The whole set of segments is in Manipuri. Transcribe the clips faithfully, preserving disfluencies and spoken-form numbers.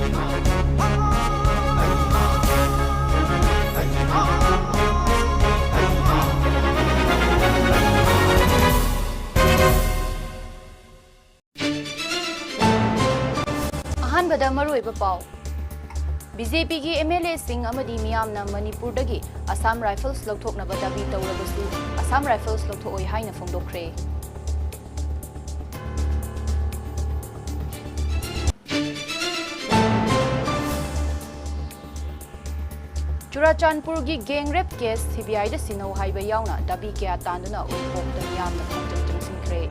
ꯑꯍꯥꯟꯕꯗ ꯃꯔꯨꯑꯣꯏꯕ ꯄꯥꯎ꯫ ꯕꯤ ꯖꯦ ꯄꯤꯒꯤ ꯑꯦꯝ ꯑꯦꯜ ꯑꯦꯁꯤꯡ ꯑꯃꯗꯤ ꯃꯤꯌꯥꯝꯅ ꯃꯅꯤꯄꯨꯔꯗꯒꯤ ꯑꯁꯥꯝ ꯔꯥꯏꯐꯜꯁ ꯂꯧꯊꯣꯛꯅꯕ ꯗꯥꯕꯤ ꯇꯧꯔꯕꯁꯨ, ꯑꯁꯥꯝ ꯔꯥꯏꯐꯜꯁ ꯂꯧꯊꯣꯛꯑꯣꯏ ꯍꯥꯏꯅ ꯐꯣꯡꯗꯣꯛꯈ꯭ꯔꯦ꯫ ꯆꯨꯔꯥꯆꯥꯟꯄꯨꯔꯒꯤ gang rape case C B ꯑꯥꯏꯗ ꯁꯤꯟꯅꯧ ꯍꯥꯏꯕ ꯌꯥꯎꯅ ꯗꯥꯕꯤ ꯀꯌꯥ ꯇꯥꯟꯗꯨꯅ ꯎꯔꯤꯄꯣꯛꯇ ꯃꯤꯌꯥꯝꯅ ꯈꯣꯡꯖꯪ ꯆꯪꯁꯤꯟꯈ꯭ꯔꯦ꯫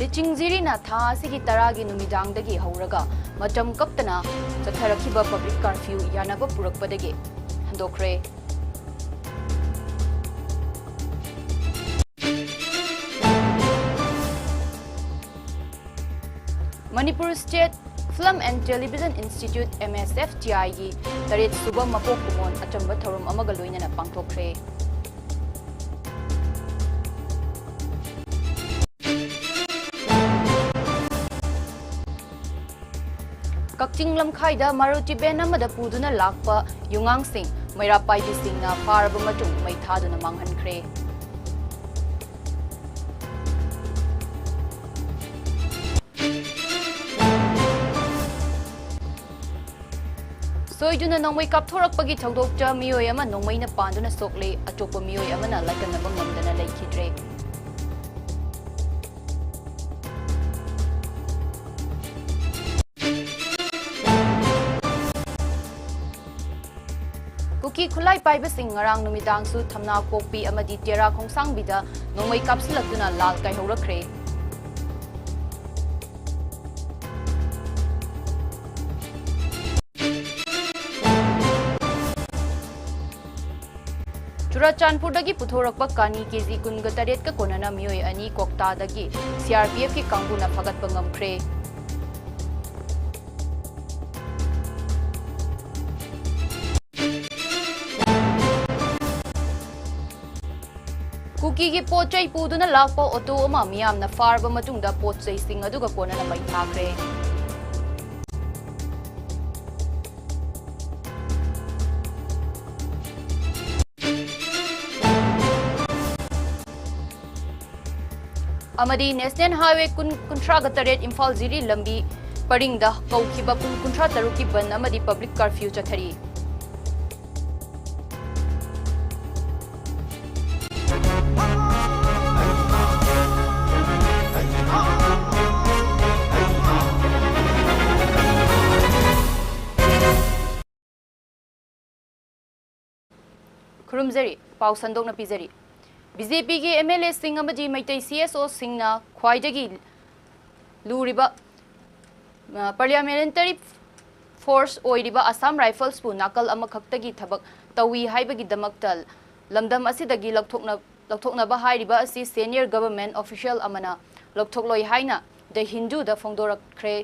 ꯂꯤꯆꯤꯡꯖꯤꯔꯤꯅ ꯊꯥ ꯑꯁꯤꯒꯤ ꯇꯔꯥꯒꯤ ꯅꯨꯃꯤꯗꯥꯡꯗꯒꯤ ꯍꯧꯔꯒ ꯃꯇꯝ ꯀꯛꯇꯅ ꯆꯠꯊꯔꯛꯈꯤꯕ ꯄꯕ꯭ꯂꯤꯛ ꯀꯥꯔꯐ꯭ꯌꯨ ꯌꯥꯅꯕ ꯄꯨꯔꯛꯄꯗꯒꯤ ꯍꯟꯗꯣꯛꯈ꯭ꯔꯦ꯫ Manipur state film and television institute, M S F T ꯑꯥꯏꯒꯤ ꯇꯔꯦꯠ ꯁꯨꯕ ꯃꯄꯣꯛ ꯀꯨꯝꯑꯣꯟ ꯑꯆꯝꯕ ꯊꯧꯔꯝ ꯑꯃꯒ ꯂꯣꯏꯅꯅ ꯄꯥꯡꯊꯣꯛꯈ꯭ꯔꯦ꯫ ꯀꯛꯆꯤꯡ ꯂꯝꯈꯥꯏꯗ ꯃꯥꯔꯨꯇꯤ ꯚꯦꯟ ꯑꯃꯗ ꯄꯨꯗꯨꯅ ꯂꯥꯛꯄ ꯌꯨꯉꯥꯡꯁꯤꯡ ꯃꯩꯔꯥ ꯄꯥꯏꯕꯤꯁꯤꯡꯅ ꯐꯥꯔꯕ ꯃꯇꯨꯡ ꯃꯩ ꯊꯥꯗꯨꯅ ꯃꯥꯡꯍꯟꯈ꯭ꯔꯦ꯫ ꯁꯣꯏꯗꯨꯅ ꯅꯣꯡꯃꯩ ꯀꯥꯞꯊꯣꯔꯛꯄꯒꯤ ꯊꯧꯗꯣꯛꯇ ꯃꯤꯑꯣꯏ ꯑꯃ ꯅꯣꯡꯃꯩꯅ ꯄꯥꯟꯗꯨꯅ ꯁꯣꯛꯂꯦ, ꯑꯇꯣꯞꯄ ꯃꯤꯑꯣꯏ ꯑꯃꯅ ꯂꯥꯏꯀꯠꯅꯕ ꯉꯝꯗꯅ ꯂꯩꯈꯤꯗ꯭ꯔꯦ꯫ ꯀꯨꯀꯤ ꯈꯨꯠꯂꯥꯏ ꯄꯥꯏꯕꯁꯤꯡ ꯉꯔꯥꯡ ꯅꯨꯃꯤꯗꯥꯡꯁꯨ ꯊꯝꯅꯥ ꯀꯣꯛꯄꯤ ꯑꯃꯗꯤ ꯇꯦꯔꯥ ꯈꯣꯡꯁꯥꯡꯕꯤꯗ ꯅꯣꯡꯃꯩ ꯀꯥꯞꯁꯤꯜꯂꯛꯇꯨꯅ ꯂꯥꯜ ꯀꯥꯏꯍꯧꯔꯛꯈ꯭ꯔꯦ꯫ ꯆꯨꯔꯥꯆꯥꯟꯄꯨꯔꯗꯒꯤ ꯄꯨꯊꯣꯔꯛꯄ ꯀꯥꯅꯤ ꯀꯦ ꯖꯤ ꯀꯨꯟꯒ ꯇꯔꯦꯠꯀ ꯀꯣꯟꯅꯅ ꯃꯤꯑꯣꯏ ꯑꯅꯤ ꯀꯣꯛꯇꯥꯗꯒꯤ ꯁꯤ ꯑꯥꯔ ꯄꯤ ꯑꯦꯐꯀꯤ ꯀꯥꯡꯕꯨꯅ ꯐꯥꯒꯠꯄ ꯉꯝꯈ꯭ꯔꯦ꯫ ꯀꯨꯀꯤꯒꯤ ꯄꯣꯠ ꯆꯩ ꯄꯨꯗꯨꯅ ꯂꯥꯛꯄ ꯑꯣꯇꯣ ꯑꯃ ꯃꯤꯌꯥꯝꯅ ꯐꯥꯔꯕ ꯃꯇꯨꯡꯗ ꯄꯣꯠ ꯆꯩꯁꯤꯡ ꯑꯗꯨꯒ ꯀꯣꯟꯅꯅ ꯃꯩ ꯊꯥꯈ꯭ꯔꯦ꯫ ꯑꯃꯗꯤ National Highway ꯀꯨꯟ, ꯀꯨꯟꯊ꯭ꯔꯥꯒ ꯇꯔꯦꯠ ꯏꯝꯐꯥꯜ ꯖꯤꯔꯤ ꯂꯝꯕꯤ ꯄꯔꯤꯡꯗ ꯀꯧꯈꯤꯕ ꯄꯨꯡ ꯀꯨꯟꯊ꯭ꯔꯥ ꯇꯔꯨꯛꯀꯤ ꯕꯟ ꯑꯃꯗꯤ ꯄꯕ꯭ꯂꯤꯛ ꯀꯔꯐ꯭ꯌꯨ ꯆꯠꯊꯔꯤ꯫ ꯈꯨꯔꯨꯝꯖꯔꯤ꯫ ꯄꯥꯎ ꯁꯟꯗꯣꯛꯅ ꯄꯤꯖꯔꯤ꯫ ꯕꯤ ꯖꯦ ꯄꯤꯒꯤ ꯑꯦꯝ ꯑꯦꯜ ꯑꯦꯁꯤꯡ ꯑꯃꯗꯤ ꯃꯩꯇꯩ ꯁꯤ ꯑꯦꯁ ꯑꯣꯁꯤꯡꯅ ꯈ꯭ꯋꯥꯏꯗꯒꯤ ꯂꯨꯔꯤꯕ, ꯑ, ꯄꯥꯔꯂꯤꯌꯥꯃꯦꯟꯇꯔꯤ ꯐꯣꯔꯁ ꯑꯣꯏꯔꯤꯕ ꯑꯁꯥꯝ ꯔꯥꯏꯐꯜꯁꯄꯨ ꯅꯥꯀꯜ ꯑꯃꯈꯛꯇꯒꯤ ꯊꯕꯛ ꯇꯧꯏ ꯍꯥꯏꯕꯒꯤꯗꯃꯛꯇ ꯂꯝꯗꯝ ꯑꯁꯤꯗꯒꯤ ꯂꯧꯊꯣꯛꯅ-, ꯂꯧꯊꯣꯛꯅꯕ ꯍꯥꯏꯔꯤꯕ ꯑꯁꯤ ꯁꯦꯅꯤꯌꯔ ꯒꯚꯔꯟꯃꯦꯟꯠ ꯑꯣꯐꯤꯁꯤꯌꯦꯜ ꯑꯃꯅ ꯂꯧꯊꯣꯛꯂꯣꯏ ꯍꯥꯏꯅ ꯗ ꯍꯤꯟꯗꯨꯗ ꯐꯣꯡꯗꯣꯔꯛꯈ꯭ꯔꯦ꯫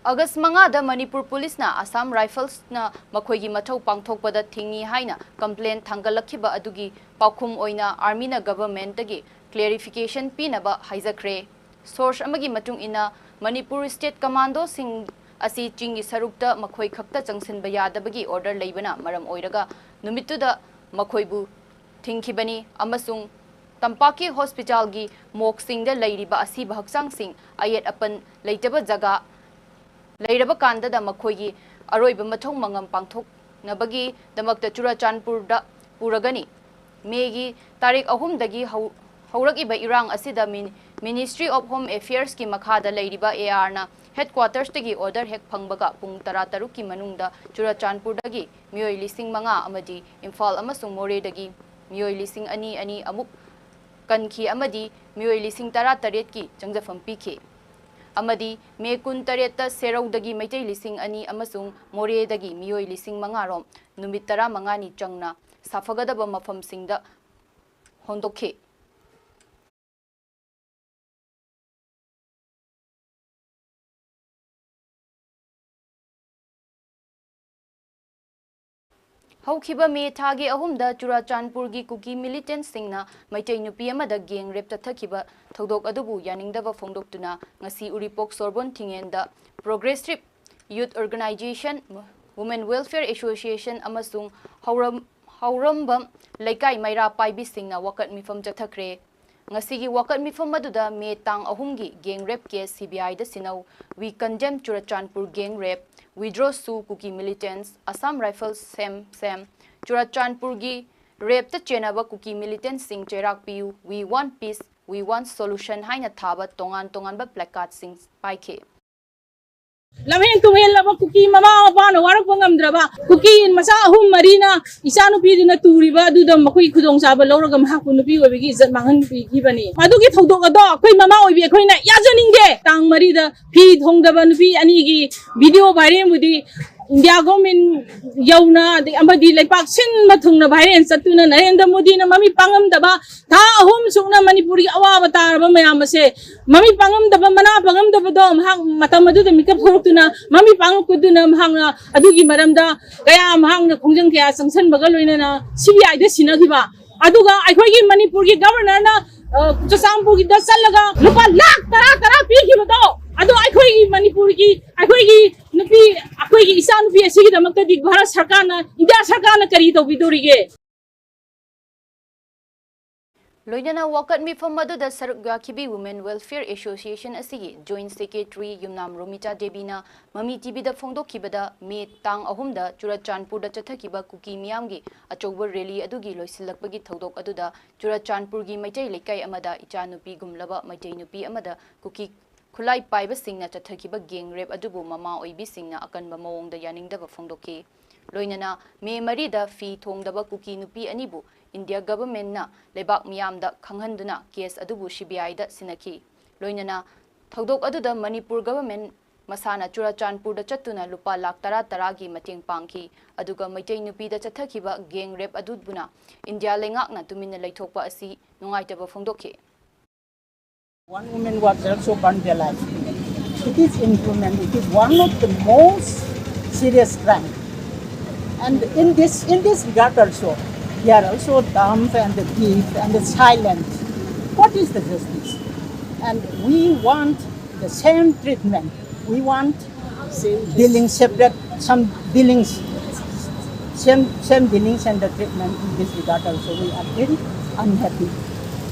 ꯑꯥꯒꯁ ꯃꯉꯥꯗ ꯃꯅꯤꯄꯨꯔ ꯄꯨꯂꯤꯁꯅ ꯑꯁꯥꯝ ꯔꯥꯏꯐꯜꯁꯅ ꯃꯈꯣꯏꯒꯤ ꯃꯊꯧ ꯄꯥꯡꯊꯣꯛꯄꯗ ꯊꯤꯡꯏ ꯍꯥꯏꯅ ꯀꯝꯄ꯭ꯂꯦꯟ ꯊꯥꯡꯒꯠꯂꯛꯈꯤꯕ ꯑꯗꯨꯒꯤ ꯄꯥꯎꯈꯨꯝ ꯑꯣꯏꯅ ꯑꯥꯔꯃꯤꯅ ꯒꯚꯔꯟꯃꯦꯟꯠꯇꯒꯤ ꯀ꯭ꯂꯦꯔꯤꯐꯤꯀꯦꯁꯟ ꯄꯤꯅꯕ ꯍꯥꯏꯖꯈ꯭ꯔꯦ꯫ ꯁꯣꯔꯁ ꯑꯃꯒꯤ ꯃꯇꯨꯡ ꯏꯟꯅ, ꯃꯅꯤꯄꯨꯔ ꯁ꯭ꯇꯦꯠ ꯀꯃꯥꯟꯗꯣꯁꯤꯡ ꯑꯁꯤ ꯆꯤꯡꯒꯤ ꯁꯔꯨꯛꯇ ꯃꯈꯣꯏ ꯈꯛꯇ ꯆꯪꯁꯤꯟꯕ ꯌꯥꯗꯕꯒꯤ ꯑꯣꯔꯗꯔ ꯂꯩꯕꯅ ꯃꯔꯝ ꯑꯣꯏꯔꯒ ꯅꯨꯃꯤꯠꯇꯨꯗ ꯃꯈꯣꯏꯕꯨ ꯊꯤꯡꯈꯤꯕꯅꯤ ꯑꯃꯁꯨꯡ ꯇꯝꯄꯥꯛꯀꯤ ꯍꯣꯁꯄꯤꯇꯥꯜꯒꯤ ꯃꯣꯔꯒꯁꯤꯡꯗ ꯂꯩꯔꯤꯕ ꯑꯁꯤꯕ ꯍꯛꯆꯥꯡꯁꯤꯡ ꯑꯌꯦꯠ ꯑꯄꯟ ꯂꯩꯇꯕ ꯖꯒꯥ ꯂꯩꯔꯕ ꯀꯥꯟꯗꯗ ꯃꯈꯣꯏꯒꯤ ꯑꯔꯣꯏꯕ ꯃꯊꯧ ꯃꯉꯝ ꯄꯥꯡꯊꯣꯛꯅꯕꯒꯤꯗꯃꯛꯇ ꯆꯨꯔꯥꯆꯥꯟꯄꯨꯔꯗ ꯄꯨꯔꯒꯅꯤ꯫ ꯃꯦꯒꯤ ꯇꯥꯔꯤꯛ ꯑꯍꯨꯝꯗꯒꯤ ꯍꯧ-, ꯍꯧꯔꯛꯏꯕ ꯏꯔꯥꯡ ꯑꯁꯤꯗ ꯃꯤꯅꯤ-, Ministry of Home Affairsꯀꯤ ꯃꯈꯥꯗ ꯂꯩꯔꯤꯕ ꯑꯦ ꯑꯥꯔꯅ ꯍꯦꯗꯀ꯭ꯋꯥꯇꯔꯁꯇꯒꯤ ꯑꯣꯔꯗꯔ ꯍꯦꯛ ꯐꯪꯕꯒ ꯄꯨꯡ ꯇꯔꯥꯇꯔꯨꯛꯀꯤ ꯃꯅꯨꯡꯗ ꯆꯨꯔꯥꯆꯥꯟꯄꯨꯔꯗꯒꯤ ꯃꯤꯑꯣꯏ ꯂꯤꯁꯤꯡ ꯃꯉꯥ ꯑꯃꯗꯤ ꯏꯝꯐꯥꯜ ꯑꯃꯁꯨꯡ ꯃꯣꯔꯦꯗꯒꯤ ꯃꯤꯑꯣꯏ ꯂꯤꯁꯤꯡ ꯑꯅꯤ ꯑꯅꯤ ꯑꯃꯨꯛ ꯀꯟꯈꯤ ꯑꯃꯗꯤ ꯃꯤꯑꯣꯏ ꯂꯤꯁꯤꯡ ꯇꯔꯥꯇꯔꯦꯠꯀꯤ ꯆꯪꯖꯐꯝ ꯄꯤꯈꯤ꯫ ꯑꯃꯗꯤ ꯃꯦ ꯀꯨꯟꯇꯔꯦꯠꯇ ꯁꯦꯔꯧꯗꯒꯤ ꯃꯩꯇꯩ ꯂꯤꯁꯤꯡ ꯑꯅꯤ ꯑꯃꯁꯨꯡ ꯃꯣꯔꯦꯗꯒꯤ ꯃꯤꯑꯣꯏ ꯂꯤꯁꯤꯡ ꯃꯉꯥ ꯔꯣꯝ ꯅꯨꯃꯤꯠ ꯇꯔꯥꯃꯉꯥꯅꯤ ꯆꯪꯅ ꯁꯥꯐꯒꯗꯕ ꯃꯐꯝꯁꯤꯡꯗ ꯍꯣꯡꯗꯣꯛꯈꯤ꯫ ꯍꯧꯈꯤꯕ ꯃꯦ ꯊꯥꯒꯤ ꯑꯍꯨꯝꯗ ꯆꯨꯔꯥꯆꯥꯟꯄꯨꯔꯒꯤ ꯀꯨꯀꯤ ꯃꯤꯂꯤꯇꯦꯟꯁꯤꯡꯅ ꯃꯩꯇꯩ ꯅꯨꯄꯤ ꯑꯃꯗ ꯒꯦꯡ ꯔꯦꯞ ꯆꯠꯊꯈꯤꯕ ꯊꯧꯗꯣꯛ ꯑꯗꯨꯕꯨ ꯌꯥꯅꯤꯡꯗꯕ ꯐꯣꯡꯗꯣꯛꯇꯨꯅ ꯉꯁꯤ ꯎꯔꯤꯄꯣꯛ ꯁꯣꯔꯕꯣꯟ ꯊꯤꯡꯉꯦꯟꯗ ꯄ꯭ꯔꯣꯒ꯭ꯔꯦꯁꯤꯚ ꯌꯨꯠ ꯑꯣꯔꯒꯅꯥꯏꯖꯦꯁꯟ, ꯋꯨꯃꯦꯟ ꯋꯦꯜꯐꯤꯌꯔ ꯑꯦꯁꯣꯁꯤꯌꯦꯁꯟ ꯑꯃꯁꯨꯡ ꯍꯧꯔꯝ-, ꯍꯧꯔꯝꯕꯝ ꯂꯩꯀꯥꯏ ꯃꯩꯔꯥ ꯄꯥꯏꯕꯤꯁꯤꯡꯅ ꯋꯥꯀꯠ ꯃꯤꯐꯝ ꯆꯠꯊꯈ꯭ꯔꯦ꯫ ꯉꯁꯤꯒꯤ ꯋꯥꯀꯠ ꯃꯤꯐꯝ ꯑꯗꯨꯗ ꯃꯦ ꯇꯥꯡ ꯑꯍꯨꯝꯒꯤ gang rape case C B ꯑꯥꯏꯗ ꯁꯤꯟꯅꯧ, We Condemn Churachandpur Gang Rape, Withdraw Sue Kuki Militants, Assam Rifles, ꯁꯦꯝ ꯁꯦꯝ, ꯆꯨꯔꯥꯆꯥꯟꯄꯨꯔꯒꯤ ꯔꯦꯞꯇ ꯆꯦꯟꯅꯕ ꯀꯨꯀꯤ ꯃꯤꯂꯤꯇꯦꯟꯁꯤꯡ ꯆꯩꯔꯥꯛ ꯄꯤꯌꯨ, We Want Peace, We Want Solution ꯍꯥꯏꯅ ꯊꯥꯕ ꯇꯣꯉꯥꯟ ꯇꯣꯉꯥꯟꯕ ꯄ꯭ꯂꯦꯀꯥꯔꯗꯁꯤꯡ ꯄꯥꯏꯈꯤ꯫ ꯂꯝꯍꯦꯟ ꯇꯨꯍꯦꯜꯂꯕ ꯀꯨꯀꯤ ꯃꯃꯥ ꯃꯄꯥꯅ ꯋꯥꯔꯛꯄ ꯉꯝꯗ꯭ꯔꯕ ꯀꯨꯀꯤ ꯃꯆꯥ ꯑꯍꯨꯝ ꯃꯔꯤꯅ ꯏꯆꯥꯅꯨꯄꯤꯗꯨꯅ ꯇꯨꯔꯤꯕ ꯑꯗꯨꯗ ꯃꯈꯣꯏ ꯈꯨꯗꯣꯡꯆꯥꯕ ꯂꯧꯔꯒ ꯃꯍꯥꯛꯄꯨ ꯅꯨꯄꯤ ꯑꯣꯏꯕꯒꯤ ꯏꯖꯠ ꯃꯥꯡꯍꯟꯕꯤꯈꯤꯕꯅꯤ꯫ ꯃꯗꯨꯒꯤ ꯊꯧꯗꯣꯛ ꯑꯗꯣ ꯑꯩꯈꯣꯏ ꯃꯃꯥ ꯑꯣꯏꯕꯤ ꯑꯩꯈꯣꯏꯅ ꯌꯥꯖꯅꯤꯡꯗꯦ꯫ ꯇꯥꯡ ꯃꯔꯤꯗ ꯐꯤ ꯊꯣꯡꯗꯕ ꯅꯨꯄꯤ ꯑꯅꯤꯒꯤ ꯚꯤꯗꯤꯑꯣ ꯚꯥꯏꯔꯦꯜꯕꯨꯗꯤ ꯏꯟꯗꯤꯌꯥ ꯒꯣꯔꯃꯦꯟ ꯌꯧꯅ, ꯑꯗꯩ ꯑꯃꯗꯤ ꯂꯩꯄꯥꯛ ꯁꯤꯟꯕ ꯊꯨꯡꯅ ꯚꯥꯏꯔꯦꯜ ꯆꯠꯇꯨꯅ ꯅꯔꯦꯟꯗ꯭ꯔ ꯃꯣꯗꯤꯅ ꯃꯃꯤꯠ ꯄꯥꯡꯉꯝꯗꯕ ꯊꯥ ꯑꯍꯨꯝ ꯁꯨꯛꯅ ꯃꯅꯤꯄꯨꯔꯒꯤ ꯑꯋꯥꯕ ꯇꯥꯔꯕ ꯃꯌꯥꯝ ꯑꯁꯦ, ꯃꯃꯤꯠ ꯄꯥꯡꯉꯝꯗꯕ, ꯃꯅꯥ ꯄꯥꯡꯉꯝꯗꯕꯗꯣ ꯃꯍꯥꯛ ꯃꯇꯝ ꯑꯗꯨꯗ ꯃꯤꯀꯞ ꯊꯣꯛꯂꯛꯇꯨꯅ, ꯃꯃꯤꯠ ꯄꯥꯡꯉꯛꯄꯗꯨꯅ ꯃꯍꯥꯛꯅ ꯑꯗꯨꯒꯤ ꯃꯔꯝꯗ ꯀꯌꯥ, ꯃꯍꯥꯛꯅ ꯈꯣꯡꯖꯪ ꯀꯌꯥ ꯆꯪꯁꯟꯕꯒ ꯂꯣꯏꯅꯅ ꯁꯤ ꯕꯤ ꯑꯥꯏꯗ ꯁꯤꯟꯅꯈꯤꯕ꯫ ꯑꯗꯨꯒ ꯑꯩꯈꯣꯏꯒꯤ ꯃꯅꯤꯄꯨꯔꯒꯤ ꯒꯕꯔꯅꯔꯅ, ꯑ, ꯆꯨꯔꯆꯥꯟꯄꯨꯔꯒꯤꯗ ꯆꯠꯂꯒ ꯂꯨꯄꯥ ꯂꯥꯈ ꯇꯔꯥ ꯇꯔꯥ ꯄꯤꯈꯤꯕꯗꯣ, ꯑꯗꯣ ꯑꯩꯈꯣꯏꯒꯤ ꯃꯅꯤꯄꯨꯔꯒꯤ, ꯑꯩꯈꯣꯏꯒꯤ ꯅꯨꯄꯤ, ꯑꯩꯈꯣꯏꯒꯤ ꯏꯆꯥ ꯅꯨꯄꯤ ꯑꯁꯤꯒꯤꯗꯃꯛꯇꯗꯤ ꯚꯥꯔꯠ ꯁꯔꯀꯥꯔꯅ, ꯏꯟꯗꯤꯌꯥ ꯁꯔꯀꯥꯔꯅ ꯀꯔꯤ ꯇꯧꯕꯤꯗꯧꯔꯤꯒꯦ? ꯂꯣꯏꯅꯅ ꯋꯥꯀꯠ ꯃꯤꯐꯝ ꯑꯗꯨꯗ ꯁꯔꯨꯛ ꯌꯥꯈꯤꯕꯤ ꯋꯨꯃꯦꯟ ꯋꯦꯜꯐꯤꯌꯔ ꯑꯦꯁꯣꯁꯤꯌꯦꯁꯟ ꯑꯁꯤꯒꯤ ꯖꯣꯏꯟꯠ ꯁꯦꯀ꯭ꯔꯦꯇꯔꯤ ꯌꯨꯝꯅꯥꯝ ꯔꯣꯃꯤꯇꯥ ꯗꯦꯕꯤꯅ ꯃꯃꯤ ꯇꯤꯚꯤꯗ ꯐꯣꯡꯗꯣꯛꯈꯤꯕꯗ, ꯃꯦ ꯇꯥꯡ ꯑꯍꯨꯝꯗ ꯆꯨꯔꯆꯥꯟꯄꯨꯔꯗ ꯆꯠꯊꯈꯤꯕ ꯀꯨꯀꯤ ꯃꯤꯌꯥꯝꯒꯤ ꯑꯆꯧꯕ ꯔꯦꯂꯤ ꯑꯗꯨꯒꯤ ꯂꯣꯏꯁꯤꯜꯂꯛꯄꯒꯤ ꯊꯧꯗꯣꯛ ꯑꯗꯨꯗ ꯆꯨꯔꯆꯥꯟꯄꯨꯔꯒꯤ ꯃꯩꯇꯩ ꯂꯩꯀꯥꯏ ꯑꯃꯗ ꯏꯆꯥꯅꯨꯄꯤꯒꯨꯝꯂꯕ ꯃꯩꯇꯩ ꯅꯨꯄꯤ ꯑꯃꯗ ꯀꯨꯀꯤ ꯈꯨꯠꯂꯥꯏ ꯄꯥꯏꯕꯁꯤꯡꯅ ꯆꯠꯊꯈꯤꯕ ꯒꯦꯡ ꯔꯦꯞ ꯑꯗꯨꯕꯨ ꯃꯃꯥ ꯑꯣꯏꯕꯤꯁꯤꯡꯅ ꯑꯀꯟꯕ ꯃꯑꯣꯡꯗ ꯌꯥꯅꯤꯡꯗꯕ ꯐꯣꯡꯗꯣꯛꯈꯤ꯫ ꯂꯣꯏꯅꯅ ꯃꯦ ꯃꯔꯤꯗ ꯐꯤ ꯊꯣꯡꯗꯕ ꯀꯨꯀꯤ ꯅꯨꯄꯤ ꯑꯅꯤꯕꯨ ꯏꯟꯗꯤꯌꯥ ꯒꯚꯔꯟꯃꯦꯟꯠꯅ ꯂꯩꯕꯥꯛ ꯃꯤꯌꯥꯝꯗ ꯈꯪꯍꯟꯗꯨꯅ ꯀꯦꯁ ꯑꯗꯨꯕꯨ ꯁꯤ ꯕꯤ ꯑꯥꯏꯗ ꯁꯤꯟꯅꯈꯤ꯫ ꯂꯣꯏꯅꯅ ꯊꯧꯗꯣꯛ ꯑꯗꯨꯗ ꯃꯅꯤꯄꯨꯔ ꯒꯚꯔꯟꯃꯦꯟꯠ ꯃꯁꯥꯅ ꯆꯨꯔꯆꯥꯟꯄꯨꯔꯗ ꯆꯠꯇꯨꯅ ꯂꯨꯄꯥ ꯂꯥꯈ ꯇꯔꯥ ꯇꯔꯥꯒꯤ ꯃꯇꯦꯡ ꯄꯥꯡꯈꯤ꯫ ꯑꯗꯨꯒ ꯃꯩꯇꯩ ꯅꯨꯄꯤꯗ ꯆꯠꯊꯈꯤꯕ ꯒꯦꯡ ꯔꯦꯞ ꯑꯗꯨꯕꯨꯅ ꯏꯟꯗꯤꯌꯥ ꯂꯩꯉꯥꯛꯅ ꯇꯨꯃꯤꯟꯅ ꯂꯩꯊꯣꯛꯄ ꯑꯁꯤ ꯅꯨꯡꯉꯥꯏꯇꯕ ꯐꯣꯡꯗꯣꯛꯈꯤ꯫ One woman was also burned alive. It is inhuman. It is one of the most serious crime. And in this, in this regard also, they are also dumb and deaf and silent. What is the justice? And we want the same treatment. We want dealing separate, some dealings, same, same dealings and the treatment in this regard also. We are very unhappy.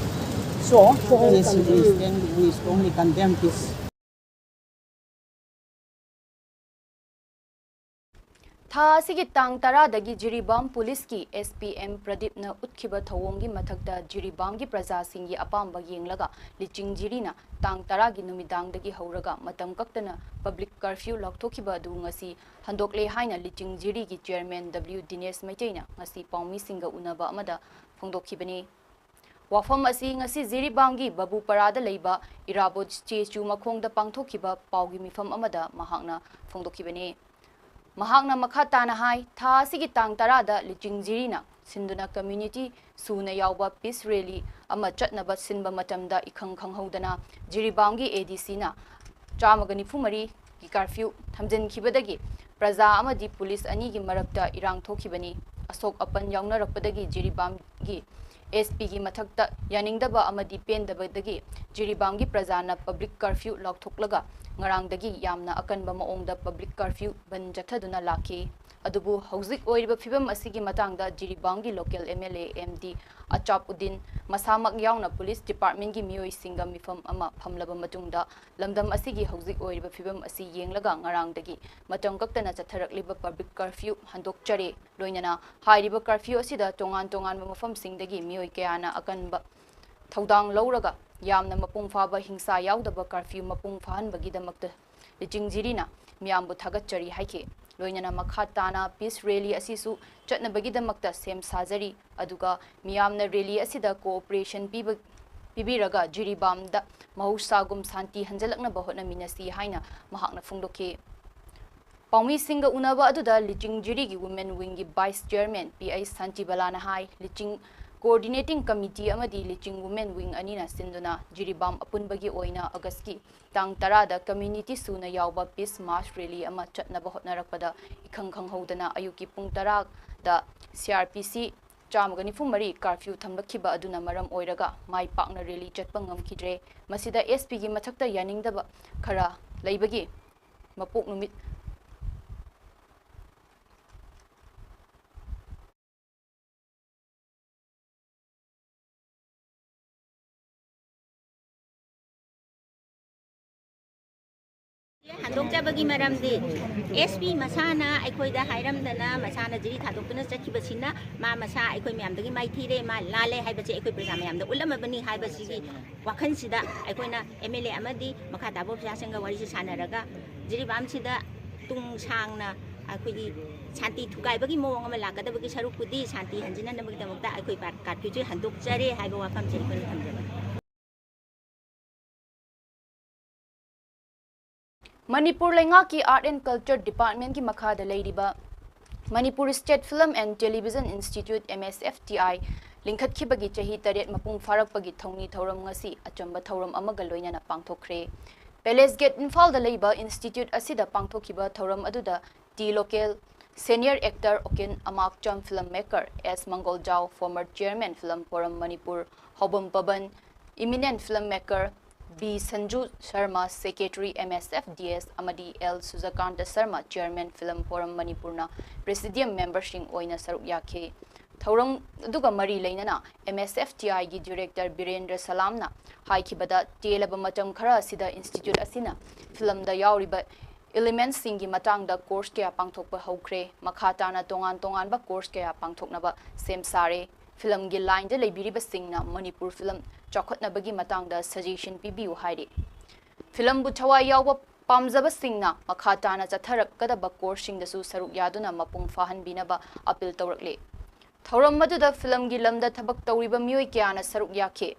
So, yes, we strongly, we strongly condemn this. ꯊꯥ ꯑꯁꯤꯒꯤ ꯇꯥꯡ ꯇꯔꯥꯗꯒꯤ ꯖꯤꯔꯤꯕꯥꯝ ꯄꯨꯂꯤꯁꯀꯤ ꯑꯦꯁ ꯄꯤ ꯑꯦꯝ ꯄ꯭ꯔꯗꯤꯞꯅ ꯎꯠꯈꯤꯕ ꯊꯧꯑꯣꯡꯒꯤ ꯃꯊꯛꯇ ꯖꯤꯔꯤꯕꯥꯝꯒꯤ ꯄ꯭ꯔꯖꯥꯁꯤꯡꯒꯤ ꯑꯄꯥꯝꯕ ꯌꯦꯡꯂꯒ ꯂꯤꯆꯤꯡ ꯖꯤꯔꯤꯅ ꯇꯥꯡ ꯇꯔꯥꯒꯤ ꯅꯨꯃꯤꯗꯥꯡꯗꯒꯤ ꯍꯧꯔꯒ ꯃꯇꯝ ꯀꯛꯇꯅ ꯄꯕ꯭ꯂꯤꯛ ꯀꯔꯐ꯭ꯌꯨ ꯂꯥꯎꯊꯣꯛꯈꯤꯕ ꯑꯗꯨ ꯉꯁꯤ ꯍꯟꯗꯣꯛꯂꯦ ꯍꯥꯏꯅ ꯂꯤꯆꯤꯡ ꯖꯤꯔꯤꯒꯤ ꯆꯤꯌꯔꯃꯦꯟ ꯗꯕ꯭ꯂꯤꯎ ꯗꯤꯅꯦꯁ ꯃꯩꯇꯩꯅ ꯉꯁꯤ ꯄꯥꯎꯃꯤꯁꯤꯡꯒ ꯎꯅꯕ ꯑꯃꯗ ꯐꯣꯡꯗꯣꯛꯈꯤꯕꯅꯤ꯫ ꯋꯥꯐꯝ ꯑꯁꯤ ꯉꯁꯤ ꯖꯤꯔꯤꯕꯥꯝꯒꯤ ꯕꯕꯨꯄꯔꯥꯗ ꯂꯩꯕ ꯏꯔꯥꯕꯣꯠ ꯁ꯭ꯇꯦꯆꯨ ꯃꯈꯣꯡꯗ ꯄꯥꯡꯊꯣꯛꯈꯤꯕ ꯄꯥꯎꯒꯤ ꯃꯤꯐꯝ ꯑꯃꯗ ꯃꯍꯥꯛꯅ ꯐꯣꯡꯗꯣꯛꯈꯤꯕꯅꯤ꯫ ꯃꯍꯥꯛꯅ ꯃꯈꯥ ꯇꯥꯅ ꯍꯥꯏ, ꯊꯥ ꯑꯁꯤꯒꯤ ꯇꯥꯡ ꯇꯔꯥꯗ ꯂꯤꯆꯤꯡ ꯖꯤꯔꯤꯅ ꯁꯤꯟꯗꯨꯅ ꯀꯝꯃ꯭ꯌꯨꯅꯤꯇꯤ ꯁꯨꯅ ꯌꯥꯎꯕ ꯄꯤꯁ ꯔꯦꯂꯤ ꯑꯃ ꯆꯠꯅꯕ ꯁꯤꯟꯕ ꯃꯇꯝꯗ ꯏꯈꯪ ꯈꯪꯍꯧꯗꯅ ꯖꯤꯔꯤꯕꯥꯝꯒꯤ ꯑꯦ ꯗꯤ ꯁꯤꯅ ꯆꯥꯝꯃꯒ ꯅꯤꯐꯨ ꯃꯔꯤꯒꯤ ꯀꯔꯐ꯭ꯌꯨ ꯊꯝꯖꯤꯟꯈꯤꯕꯗꯒꯤ ꯄ꯭ꯔꯖꯥ ꯑꯃꯗꯤ ꯄꯨꯂꯤꯁ ꯑꯅꯤꯒꯤ ꯃꯔꯛꯇ ꯏꯔꯥꯡ ꯊꯣꯛꯈꯤꯕꯅꯤ꯫ ꯑꯁꯣꯛ ꯑꯄꯟ ꯌꯥꯎꯅꯔꯛꯄꯗꯒꯤ ꯖꯤꯔꯤꯕꯥꯝꯒꯤ ꯑꯦꯁ ꯄꯤꯒꯤ ꯃꯊꯛꯇ ꯌꯥꯅꯤꯡꯗꯕ ꯑꯃꯗꯤ ꯄꯦꯟꯗꯕꯗꯒꯤ ꯖꯤꯔꯤꯕꯥꯝꯒꯤ ꯄ꯭ꯔꯖꯥꯅ ꯄꯕ꯭ꯂꯤꯛ ꯀꯔꯐ꯭ꯌꯨ ꯂꯥꯎꯊꯣꯛꯂꯒ ꯉꯔꯥꯡꯗꯒꯤ ꯌꯥꯝꯅ ꯑꯀꯟꯕ ꯃꯑꯣꯡꯗ ꯄꯕ꯭ꯂꯤꯛ ꯀꯔꯐ꯭ꯌꯨ ꯕꯟ ꯆꯠꯊꯗꯨꯅ ꯂꯥꯛꯈꯤ꯫ ꯑꯗꯨꯕꯨ ꯍꯧꯖꯤꯛ ꯑꯣꯏꯔꯤꯕ ꯐꯤꯕꯝ ꯑꯁꯤꯒꯤ ꯃꯇꯥꯡꯗ ꯖꯤꯔꯤꯕꯥꯝꯒꯤ local M L A M D Achab Uddin ꯃꯁꯥꯃꯛ ꯌꯥꯎꯅ ꯄꯨꯂꯤꯁ ꯗꯤꯄꯥꯔꯠꯃꯦꯟꯒꯤ ꯃꯤꯑꯣꯏꯁꯤꯡꯒ ꯃꯤꯐꯝ ꯑꯃ ꯐꯝꯂꯕ ꯃꯇꯨꯡꯗ ꯂꯝꯗꯝ ꯑꯁꯤꯒꯤ ꯍꯧꯖꯤꯛ ꯑꯣꯏꯔꯤꯕ ꯐꯤꯕꯝ ꯑꯁꯤ ꯌꯦꯡꯂꯒ ꯉꯔꯥꯡꯗꯒꯤ ꯃꯇꯝ ꯀꯛꯇꯅ ꯆꯠꯊꯔꯛꯂꯤꯕ ꯄꯕ꯭ꯂꯤꯛ ꯀꯔꯐ꯭ꯌꯨ ꯍꯟꯗꯣꯛꯆꯔꯦ꯫ ꯂꯣꯏꯅꯅ ꯍꯥꯏꯔꯤꯕ ꯀꯔꯐ꯭ꯌꯨ ꯑꯁꯤꯗ ꯇꯣꯉꯥꯟ ꯇꯣꯉꯥꯟꯕ ꯃꯐꯝꯁꯤꯡꯗꯒꯤ ꯃꯤꯑꯣꯏ ꯀꯌꯥꯅ ꯑꯀꯟꯕ ꯊꯧꯗꯥꯡ ꯂꯧꯔꯒ ꯌꯥꯝꯅ ꯃꯄꯨꯡ ꯐꯥꯕ ꯍꯤꯡꯁꯥ ꯌꯥꯎꯗꯕ ꯀꯔꯐ꯭ꯌꯨ ꯃꯄꯨꯡ ꯐꯥꯍꯟꯕꯒꯤꯗꯃꯛꯇ ꯂꯤꯆꯤꯡ ꯖꯤꯔꯤꯅ ꯃꯤꯌꯥꯝꯕꯨ ꯊꯥꯒꯠꯆꯔꯤ ꯍꯥꯏꯈꯤ꯫ ꯂꯣꯏꯅꯅ ꯃꯈꯥ ꯇꯥꯅ ꯄꯤꯁ ꯔꯦꯂꯤ ꯑꯁꯤꯁꯨ ꯆꯠꯅꯕꯒꯤꯗꯃꯛꯇ ꯁꯦꯝ ꯁꯥꯖꯔꯤ, ꯑꯗꯨꯒ ꯃꯤꯌꯥꯝꯅ ꯔꯦꯂꯤ ꯑꯁꯤꯗ ꯀꯣꯑꯣꯄꯔꯦꯁꯟ ꯄꯤꯕ, ꯄꯤꯕꯤꯔꯒ ꯖꯤꯔꯤꯕꯥꯝꯗ ꯃꯍꯧꯁꯥꯒꯨꯝ ꯁꯥꯟꯇꯤ ꯍꯟꯖꯤꯜꯂꯛꯅꯕ ꯍꯣꯠꯅꯃꯤꯟꯅꯁꯤ ꯍꯥꯏꯅ ꯃꯍꯥꯛꯅ ꯐꯣꯡꯗꯣꯛꯈꯤ꯫ ꯄꯥꯎꯃꯤꯁꯤꯡꯒ ꯎꯅꯕ ꯑꯗꯨꯗ ꯂꯤꯆꯤꯡ ꯖꯤꯔꯤꯒꯤ ꯋꯨꯃꯦꯟ ꯋꯤꯡꯒꯤ ꯚꯥꯏꯁ ꯆꯤꯌꯔꯃꯦꯟ ꯄꯤ ꯑꯩꯆ ꯁꯥꯟꯇꯤꯕꯂꯥꯅ ꯍꯥꯏ, ꯂꯤꯆꯤꯡ Coordinating Committee ꯑꯃꯗꯤ Liching Women Wing ꯑꯅꯤꯅ ꯁꯤꯟꯗꯨꯅ ꯖꯤꯔꯤꯕꯥꯝ ꯑꯄꯨꯟꯕꯒꯤ ꯑꯣꯏꯅ ꯑꯣꯒꯁꯀꯤ ꯇꯥꯡ ꯇꯔꯥꯗ community ꯁꯨꯅ ꯌꯥꯎꯕ Peace March Rally ꯑꯃ ꯆꯠꯅꯕ ꯍꯣꯠꯅꯔꯛꯄꯗ ꯏꯈꯪ ꯈꯪꯍꯧꯗꯅ ꯑꯌꯨꯛꯀꯤ ꯄꯨꯡ ꯇꯔꯥꯗ C R P C ꯆꯥꯝꯃꯒ ꯅꯤꯐꯨ ꯃꯔꯤ curfew ꯊꯝꯂꯛꯈꯤꯕ ꯑꯗꯨꯅ ꯃꯔꯝ ꯑꯣꯏꯔꯒ ꯃꯥꯏ ꯄꯥꯛꯅ rally ꯆꯠꯄ ꯉꯝꯈꯤꯗ꯭ꯔꯦ꯫ ꯃꯁꯤꯗ S P ꯒꯤ ꯃꯊꯛꯇ ꯌꯥꯅꯤꯡꯗꯕ ꯈꯔ ꯂꯩꯕꯒꯤ ꯃꯄꯣꯛ ꯅꯨꯃꯤꯠ ꯍꯟꯗꯣꯛꯆꯕꯒꯤ ꯃꯔꯝꯗꯤ S P ꯃꯁꯥꯅ ꯑꯩꯈꯣꯏꯗ ꯍꯥꯏꯔꯝꯗꯅ ꯃꯁꯥꯅ ꯖꯤꯔꯤ ꯊꯥꯗꯣꯛꯇꯨꯅ ꯆꯠꯈꯤꯕꯁꯤꯅ ꯃꯥ ꯃꯁꯥ ꯑꯩꯈꯣꯏ ꯃꯌꯥꯝꯗꯒꯤ ꯃꯥꯏꯊꯤꯔꯦ, ꯃꯥ ꯂꯥꯜꯂꯦ ꯍꯥꯏꯕꯁꯦ ꯑꯩꯈꯣꯏ ꯄ꯭ꯔꯖꯥ ꯃꯌꯥꯝꯗ ꯎꯠꯂꯝꯃꯕꯅꯤ ꯍꯥꯏꯕꯁꯤꯒꯤ ꯋꯥꯈꯜꯁꯤꯗ ꯑꯩꯈꯣꯏꯅ M L A ꯑꯃꯗꯤ ꯃꯈꯥ ꯇꯥꯕ ꯑꯣꯐꯤꯁꯥꯔꯁꯤꯡꯒ ꯋꯥꯔꯤꯁꯨ ꯁꯥꯟꯅꯔꯒ ꯖꯤꯔꯤꯕꯥꯝꯁꯤꯗ ꯇꯨꯡ ꯁꯥꯡꯅ ꯑꯩꯈꯣꯏꯒꯤ ꯁꯥꯟꯇꯤ ꯊꯨꯒꯥꯏꯕꯒꯤ ꯃꯑꯣꯡ ꯑꯃ ꯂꯥꯛꯀꯗꯕꯒꯤ ꯁꯔꯨꯛꯄꯨꯗꯤ ꯁꯥꯟꯇꯤ ꯍꯟꯖꯤꯟꯅꯅꯕꯒꯤꯗꯃꯛꯇ ꯑꯩꯈꯣꯏ ꯀꯥꯔꯐ꯭ꯌꯨꯁꯦ ꯍꯟꯗꯣꯛꯆꯔꯦ ꯍꯥꯏꯕ ꯋꯥꯐꯝꯁꯦ ꯑꯩꯈꯣꯏꯅ ꯊꯝꯖꯕꯅꯤ꯫ ꯃꯅꯤꯄꯨꯔ ꯂꯩꯉꯥꯛꯀꯤ Art and Culture Department ꯀꯤ ꯃꯈꯥꯗ ꯂꯩꯔꯤꯕ Manipur State Film and Television Institute, M S F T I, ꯂꯤꯡꯈꯠꯈꯤꯕꯒꯤ ꯆꯍꯤ ꯇꯔꯦꯠ ꯃꯄꯨꯡ ꯐꯥꯔꯛꯄꯒꯤ ꯊꯧꯅꯤ ꯊꯧꯔꯝ ꯉꯁꯤ ꯑꯆꯝꯕ ꯊꯧꯔꯝ ꯑꯃꯒ ꯂꯣꯏꯅꯅ ꯄꯥꯡꯊꯣꯛꯈ꯭ꯔꯦ꯫ Palace Gate, ꯏꯝꯐꯥꯜꯗ ꯂꯩꯕ institute ꯑꯁꯤꯗ ꯄꯥꯡꯊꯣꯛꯈꯤꯕ ꯊꯧꯔꯝ ꯑꯗꯨꯗ T Local, senior actor Oken Amakcham, film maker S Mangoljao, former chairman Film Forum Manipur, Hobam Paban, eminent film maker B Sanju Sharma, secretary M S F D S, ꯑꯃꯗꯤ L Sujakanta Sharma, chairman Film Forum Manipur ꯅ presidium member ꯁꯤꯡ ꯑꯣꯏꯅ ꯁꯔꯨꯛ ꯌꯥꯈꯤ꯫ ꯊꯧꯔꯝ ꯑꯗꯨꯒ ꯃꯔꯤ ꯂꯩꯅꯅ M S F T I ꯒꯤ director ꯕꯤꯔꯦꯟꯗ꯭ꯔ ꯁꯂꯥꯝꯅ ꯍꯥꯏꯈꯤꯕꯗ, ꯇꯦꯜꯂꯕ ꯃꯇꯝ ꯈꯔ ꯑꯁꯤꯗ institute ꯑꯁꯤꯅ film ꯗ ꯌꯥꯎꯔꯤꯕ elements ꯁꯤꯡꯒꯤ ꯃꯇꯥꯡꯗ course ꯀꯌꯥ ꯄꯥꯡꯊꯣꯛꯄ ꯍꯧꯈ꯭ꯔꯦ꯫ ꯃꯈꯥ ꯇꯥꯅ ꯇꯣꯉꯥꯟ ꯇꯣꯉꯥꯟꯕ course ꯀꯌꯥ ꯄꯥꯡꯊꯣꯛꯅꯕ ꯁꯦꯝ ꯁꯥꯔꯦ꯫ Film ꯒꯤ line ꯗ ꯂꯩꯕꯤꯔꯤꯕꯁꯤꯡꯅ ꯃꯅꯤꯄꯨꯔ film ꯆꯥꯎꯈꯠꯅꯕꯒꯤ ꯃꯇꯥꯡꯗ suggestion ꯄꯤꯕꯤꯌꯨ ꯍꯥꯏꯔꯤ꯫ Film ꯕꯨ ꯊꯋꯥꯏ ꯌꯥꯎꯕ ꯄꯥꯝꯖꯕꯁꯤꯡꯅ ꯃꯈꯥ ꯇꯥꯅ ꯆꯠꯊꯔꯛꯀꯗꯕ course ꯁꯤꯡꯗꯁꯨ ꯁꯔꯨꯛ ꯌꯥꯗꯨꯅ ꯃꯄꯨꯡ ꯐꯥꯍꯟꯕꯤꯅꯕ appeal ꯇꯧꯔꯛꯂꯤ꯫ ꯊꯧꯔꯝ ꯑꯗꯨꯗ film ꯒꯤ ꯂꯝꯗ ꯊꯕꯛ ꯇꯧꯔꯤꯕ ꯃꯤꯑꯣꯏ ꯀꯌꯥꯅ ꯁꯔꯨꯛ ꯌꯥꯈꯤ꯫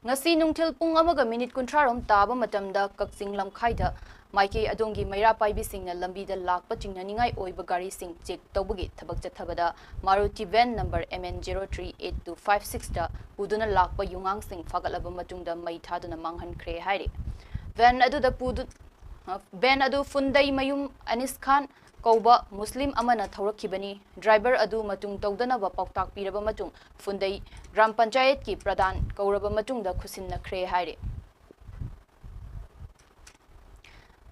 ꯉꯁꯤ ꯅꯨꯡꯊꯤꯜ ꯄꯨꯡ ꯑꯃꯒ ꯃꯤꯅꯤꯠ ꯀꯨꯟꯊ꯭ꯔꯥ ꯔꯣꯝ ꯇꯥꯕ ꯃꯇꯝꯗ ꯀꯛꯆꯤꯡ ꯂꯝꯈꯥꯏꯗ ꯃꯥꯏꯀꯩ ꯑꯗꯣꯝꯒꯤ ꯃꯩꯔꯥ ꯄꯥꯏꯕꯤꯁꯤꯡꯅ ꯂꯝꯕꯤꯗ ꯂꯥꯛꯄ ꯆꯤꯡꯅꯅꯤꯡꯉꯥꯏ ꯑꯣꯏꯕ ꯒꯥꯔꯤꯁꯤꯡ ꯆꯦꯛ ꯇꯧꯕꯒꯤ ꯊꯕꯛ ꯆꯠꯊꯕꯗ Maruti van number M N zero three eight two five six ꯇ ꯄꯨꯗꯨꯅ ꯂꯥꯛꯄ ꯌꯨꯉꯥꯡꯁꯤꯡ ꯐꯥꯒꯠꯂꯕ ꯃꯇꯨꯡꯗ ꯃꯩ ꯊꯥꯗꯨꯅ ꯃꯥꯡꯍꯟꯈ꯭ꯔꯦ ꯍꯥꯏꯔꯤ꯫ ꯚꯦꯟ ꯑꯗꯨꯗ ꯄꯨꯗꯨ-, ꯑ, ꯚꯦꯟ ꯑꯗꯨ ꯐꯨꯟꯗꯩ ꯃꯌꯨꯝ ꯑꯅꯤꯁ ꯈꯥꯟ ꯀꯧꯕ ꯃꯨꯁꯂꯤꯝ ꯑꯃꯅ ꯊꯧꯔꯛꯈꯤꯕꯅꯤ꯫ ꯗ꯭ꯔꯥꯏꯚꯔ ꯑꯗꯨ ꯃꯇꯨꯡ ꯇꯧꯗꯅꯕ ꯄꯥꯎꯇꯥꯛ ꯄꯤꯔꯕ ꯃꯇꯨꯡ ꯐꯨꯟꯗꯩ ꯒ꯭ꯔꯥꯝ ꯄꯟꯆꯥꯌꯠꯀꯤ ꯄ꯭ꯔꯙꯥꯟ ꯀꯧꯔꯕ ꯃꯇꯨꯡꯗ ꯈꯨꯠꯁꯤꯟꯅꯈ꯭ꯔꯦ ꯍꯥꯏꯔꯤ꯫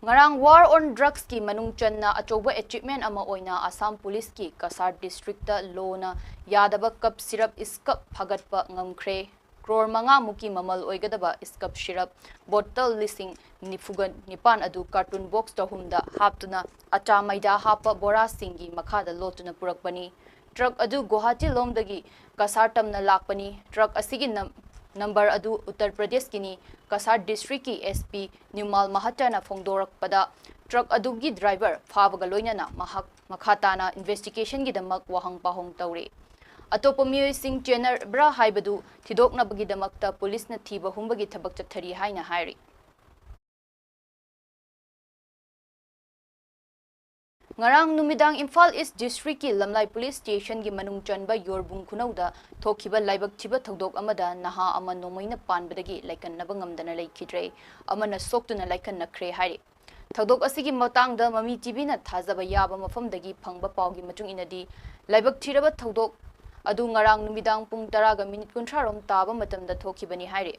ꯉꯔꯥꯡ War on Drugsꯀꯤ ꯃꯅꯨꯡ ꯆꯟꯅ ꯑꯆꯧꯕ achievement ꯑꯃ ꯑꯣꯏꯅ ꯑꯁꯥꯝ ꯄꯨꯂꯤꯁꯀꯤ ꯀꯁꯥꯔ ꯗꯤꯁꯇ꯭ꯔꯤꯛꯇ ꯂꯣꯅ ꯌꯥꯗꯕ ꯀꯞ ꯁꯤꯔꯞ ꯏꯁꯀꯞ ꯐꯥꯒꯠꯄ ꯉꯝꯈ꯭ꯔꯦ꯫ ꯀ꯭ꯔꯣꯔ ꯃꯉꯥ ꯃꯨꯛꯀꯤ ꯃꯃꯜ ꯑꯣꯏꯒꯗꯕ ꯏꯁꯀꯞ ꯁꯤꯔꯞ ꯕꯣꯇꯜ ꯂꯤꯁꯤꯡ ꯅꯤꯐꯨꯒ ꯅꯤꯄꯥꯟ ꯑꯗꯨ ꯀꯥꯔꯇꯨꯟ ꯕꯣꯛꯁ ꯆꯍꯨꯝꯗ ꯍꯥꯞꯇꯨꯅ ꯑꯆꯥ ꯃꯩꯗꯥ ꯍꯥꯞꯄ ꯕꯣꯔꯥꯁꯤꯡꯒꯤ ꯃꯈꯥꯗ ꯂꯣꯠꯇꯨꯅ ꯄꯨꯔꯛꯄꯅꯤ꯫ ꯇ꯭ꯔꯛ ꯑꯗꯨ ꯒꯨꯋꯥꯍꯥꯇꯤ ꯂꯣꯝꯗꯒꯤ ꯀꯁꯥꯔ ꯇꯝꯅ ꯂꯥꯛꯄꯅꯤ꯫ ꯇ꯭ꯔꯛ ꯑꯁꯤꯒꯤ ꯅꯝ-, ꯅꯝꯕꯔ ꯑꯗꯨ ꯎꯠꯇꯔ ꯄ꯭ꯔꯗꯦꯁꯀꯤꯅꯤ꯫ ꯀꯁꯥꯔ ꯗꯤꯁꯇ꯭ꯔꯤꯛꯀꯤ S P ꯅ꯭ꯌꯨꯃꯥꯜ ꯃꯍꯥꯇ꯭ꯔꯅ ꯐꯣꯡꯗꯣꯔꯛꯄꯗ, ꯇ꯭ꯔꯛ ꯑꯗꯨꯒꯤ ꯗ꯭ꯔꯥꯏꯚꯔ ꯐꯥꯕꯒ ꯂꯣꯏꯅꯅ ꯃꯍꯥꯛ ꯃꯈꯥ ꯇꯥꯅ ꯏꯟꯚꯦꯁꯇꯤꯒꯦꯁꯟꯒꯤꯗꯃꯛ ꯋꯥꯍꯪ ꯄꯥꯎꯍꯪ ꯇꯧꯔꯤ꯫ ꯑꯇꯣꯞꯄ ꯃꯤꯑꯣꯏꯁꯤꯡ ꯆꯦꯟꯅꯕ꯭ꯔꯥ ꯍꯥꯏꯕꯗꯨ ꯊꯤꯗꯣꯛꯅꯕꯒꯤꯗꯃꯛꯇ ꯄꯨꯂꯤꯁꯅ ꯊꯤꯕ ꯍꯨꯝꯕꯒꯤ ꯊꯕꯛ ꯆꯠꯊꯔꯤ ꯍꯥꯏꯅ ꯍꯥꯏꯔꯤ꯫ ꯉꯔꯥꯡ ꯅꯨꯃꯤꯗꯥꯡ ꯏꯝꯐꯥꯜ ꯏꯁ ꯗꯤꯁꯇ꯭ꯔꯤꯛꯀꯤ ꯂꯝꯂꯥꯏ ꯄꯨꯂꯤꯁ ꯁ꯭ꯇꯦꯁꯟꯒꯤ ꯃꯅꯨꯡ ꯆꯟꯕ ꯌꯣꯔꯕꯨꯡ ꯈꯨꯅꯧꯗ ꯊꯣꯛꯈꯤꯕ ꯂꯥꯏꯕꯛ ꯊꯤꯕ ꯊꯧꯗꯣꯛ ꯑꯃꯗ ꯅꯍꯥ ꯑꯃ ꯅꯣꯡꯃꯩꯅ ꯄꯥꯟꯕꯗꯒꯤ ꯂꯥꯏꯀꯟꯅꯕ ꯉꯝꯗꯅ ꯂꯩꯈꯤꯗ꯭ꯔꯦ, ꯑꯃꯅ ꯁꯣꯛꯇꯨꯅ ꯂꯥꯏꯀꯟꯅꯈ꯭ꯔꯦ ꯍꯥꯏꯔꯤ꯫ ꯊꯧꯗꯣꯛ ꯑꯁꯤꯒꯤ ꯃꯇꯥꯡꯗ ꯃꯃꯤ ꯇꯤꯚꯤꯅ ꯊꯥꯖꯕ ꯌꯥꯕ ꯃꯐꯝꯗꯒꯤ ꯐꯪꯕ ꯄꯥꯎꯒꯤ ꯃꯇꯨꯡ ꯏꯟꯅꯗꯤ, ꯂꯥꯏꯕꯛ ꯊꯤꯔꯕ ꯊꯧꯗꯣꯛ ꯑꯗꯨ ꯉꯔꯥꯡ ꯅꯨꯃꯤꯗꯥꯡ ꯄꯨꯡ ꯇꯔꯥꯒ ꯃꯤꯅꯤꯠ ꯀꯨꯟꯊ꯭ꯔꯥ ꯔꯣꯝ ꯇꯥꯕ ꯃꯇꯝꯗ ꯊꯣꯛꯈꯤꯕꯅꯤ ꯍꯥꯏꯔꯤ꯫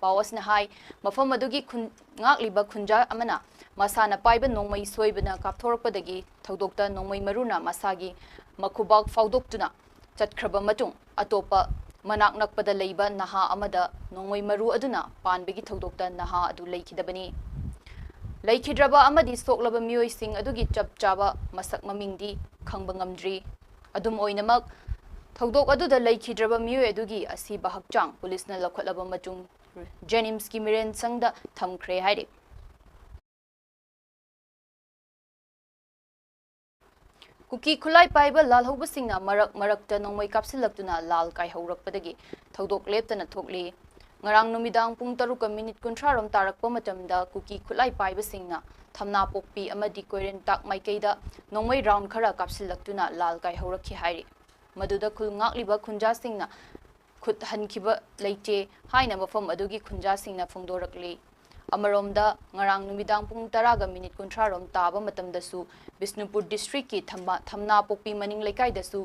ꯄꯥꯎ ꯑꯁꯤꯅ ꯍꯥꯏ, ꯃꯐꯝ ꯑꯗꯨꯒꯤ ꯈꯨꯟ-, ꯉꯥꯛꯂꯤꯕ ꯈꯨꯟꯖꯥ ꯑꯃꯅ ꯃꯁꯥꯅ ꯄꯥꯏꯕ ꯅꯣꯡꯃꯩ ꯁꯣꯏꯕꯅ ꯀꯥꯞꯊꯣꯔꯛꯄꯗꯒꯤ ꯊꯧꯗꯣꯛꯇ ꯅꯣꯡꯃꯩ ꯃꯔꯨꯅ ꯃꯁꯥꯒꯤ ꯃꯈꯨꯕꯥꯛ ꯐꯥꯎꯗꯣꯛꯇꯨꯅ ꯆꯠꯈ꯭ꯔꯕ ꯃꯇꯨꯡ, ꯑꯇꯣꯞꯄ ꯃꯅꯥꯛ ꯅꯛꯄꯗ ꯂꯩꯕ ꯅꯍꯥ ꯑꯃꯗ ꯅꯣꯡꯃꯩ ꯃꯔꯨ ꯑꯗꯨꯅ ꯄꯥꯟꯕꯒꯤ ꯊꯧꯗꯣꯛꯇ ꯅꯍꯥ ꯑꯗꯨ ꯂꯩꯈꯤꯗꯕꯅꯤ꯫ ꯂꯩꯈꯤꯗ꯭ꯔꯕ ꯑꯃꯗꯤ ꯁꯣꯛꯂꯕ ꯃꯤꯑꯣꯏꯁꯤꯡ ꯑꯗꯨꯒꯤ ꯆꯞ ꯆꯥꯕ ꯃꯁꯛ ꯃꯃꯤꯡꯗꯤ ꯈꯪꯕ ꯉꯝꯗ꯭ꯔꯤ꯫ ꯑꯗꯨꯝ ꯑꯣꯏꯅꯃꯛ, ꯊꯧꯗꯣꯛ ꯑꯗꯨꯗ ꯂꯩꯈꯤꯗ꯭ꯔꯕ ꯃꯤꯑꯣꯏ ꯑꯗꯨꯒꯤ ꯑꯁꯤꯕ ꯍꯛꯆꯥꯡ ꯄꯨꯂꯤꯁꯅ ꯂꯧꯈꯠꯂꯕ ꯃꯇꯨꯡ ꯖꯦꯅꯤꯝꯁꯀꯤ ꯃꯤꯔꯦꯟꯁꯪꯗ ꯊꯝꯈ꯭ꯔꯦ ꯍꯥꯏꯔꯤ꯫ ꯀꯨꯀꯤ ꯈꯨꯠꯂꯥꯏ ꯄꯥꯏꯕ ꯂꯥꯜꯍꯧꯕꯁꯤꯡꯅ ꯃꯔꯛ ꯃꯔꯛꯇ ꯅꯣꯡꯃꯩ ꯀꯥꯞꯁꯤꯜꯂꯛꯇꯨꯅ ꯂꯥꯜ ꯀꯥꯏꯍꯧꯔꯛꯄꯗꯒꯤ ꯊꯧꯗꯣꯛ ꯂꯦꯞꯇꯅ ꯊꯣꯛꯂꯤ꯫ ꯉꯔꯥꯡ ꯅꯨꯃꯤꯗꯥꯡ ꯄꯨꯡ ꯇꯔꯨꯛꯀ ꯃꯤꯅꯤꯠ ꯀꯨꯟꯊ꯭ꯔꯥ ꯔꯣꯝ ꯇꯥꯔꯛꯄ ꯃꯇꯝꯗ ꯀꯨꯀꯤ ꯈꯨꯠꯂꯥꯏ ꯄꯥꯏꯕꯁꯤꯡꯅ ꯊꯝꯅꯥꯄꯣꯛꯄꯤ ꯑꯃꯗꯤ ꯀꯣꯏꯔꯦꯟꯇꯥꯛ ꯃꯥꯏꯀꯩꯗ ꯅꯣꯡꯃꯩ ꯔꯥꯎꯟ ꯈꯔ ꯀꯥꯞꯁꯤꯜꯂꯛꯇꯨꯅ ꯂꯥꯜ ꯀꯥꯏꯍꯧꯔꯛꯈꯤ ꯍꯥꯏꯔꯤ꯫ ꯃꯗꯨꯗ ꯈꯨꯜ ꯉꯥꯛꯂꯤꯕ ꯈꯨꯟꯖꯥꯁꯤꯡꯅ ꯈꯨꯠ ꯍꯟꯈꯤꯕ ꯂꯩꯇꯦ ꯍꯥꯏꯅ ꯃꯐꯝ ꯑꯗꯨꯒꯤ ꯈꯨꯟꯖꯥꯁꯤꯡꯅ ꯐꯣꯡꯗꯣꯔꯛꯂꯤ꯫ ꯑꯃꯔꯣꯝꯗ, ꯉꯔꯥꯡ ꯅꯨꯃꯤꯗꯥꯡ ꯄꯨꯡ ꯇꯔꯥꯒ ꯃꯤꯅꯤꯠ ꯀꯨꯟꯊ꯭ꯔꯥ ꯔꯣꯝ ꯇꯥꯕ ꯃꯇꯝꯗꯁꯨ ꯕꯤꯁꯅꯨꯄꯨꯔ ꯗꯤꯁꯇ꯭ꯔꯤꯛꯀꯤ ꯊꯝꯕ-, ꯊꯝꯅꯥꯄꯣꯛꯄꯤ ꯃꯅꯤꯡ ꯂꯩꯀꯥꯏꯗꯁꯨ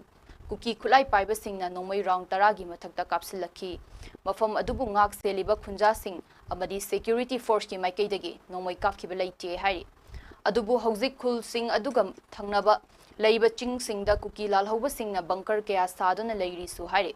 ꯀꯨꯀꯤ ꯈꯨꯠꯂꯥꯏ ꯄꯥꯏꯕꯁꯤꯡꯅ ꯅꯣꯡꯃꯩ ꯔꯥꯎꯟ ꯇꯔꯥꯒꯤ ꯃꯊꯛꯇ ꯀꯥꯞꯁꯤꯜꯂꯛꯈꯤ꯫ ꯃꯐꯝ ꯑꯗꯨꯕꯨ ꯉꯥꯛ ꯁꯦꯜꯂꯤꯕ ꯈꯨꯟꯖꯥꯁꯤꯡ ꯑꯃꯗꯤ ꯁꯦꯀ꯭ꯌꯨꯔꯤꯇꯤ ꯐꯣꯔꯁꯀꯤ ꯃꯥꯏꯀꯩꯗꯒꯤ ꯅꯣꯡꯃꯩ ꯀꯥꯞꯈꯤꯕ ꯂꯩꯇꯦ ꯍꯥꯏꯔꯤ꯫ ꯑꯗꯨꯕꯨ ꯍꯧꯖꯤꯛ ꯈꯨꯜꯁꯤꯡ ꯑꯗꯨꯒ ꯊꯪꯅꯕ ꯂꯩꯕ ꯆꯤꯡꯁꯤꯡꯗ ꯀꯨꯀꯤ ꯂꯥꯜꯍꯧꯕꯁꯤꯡꯅ ꯕꯪꯀꯔ ꯀꯌꯥ ꯁꯥꯗꯨꯅ ꯂꯩꯔꯤꯁꯨ ꯍꯥꯏꯔꯤ꯫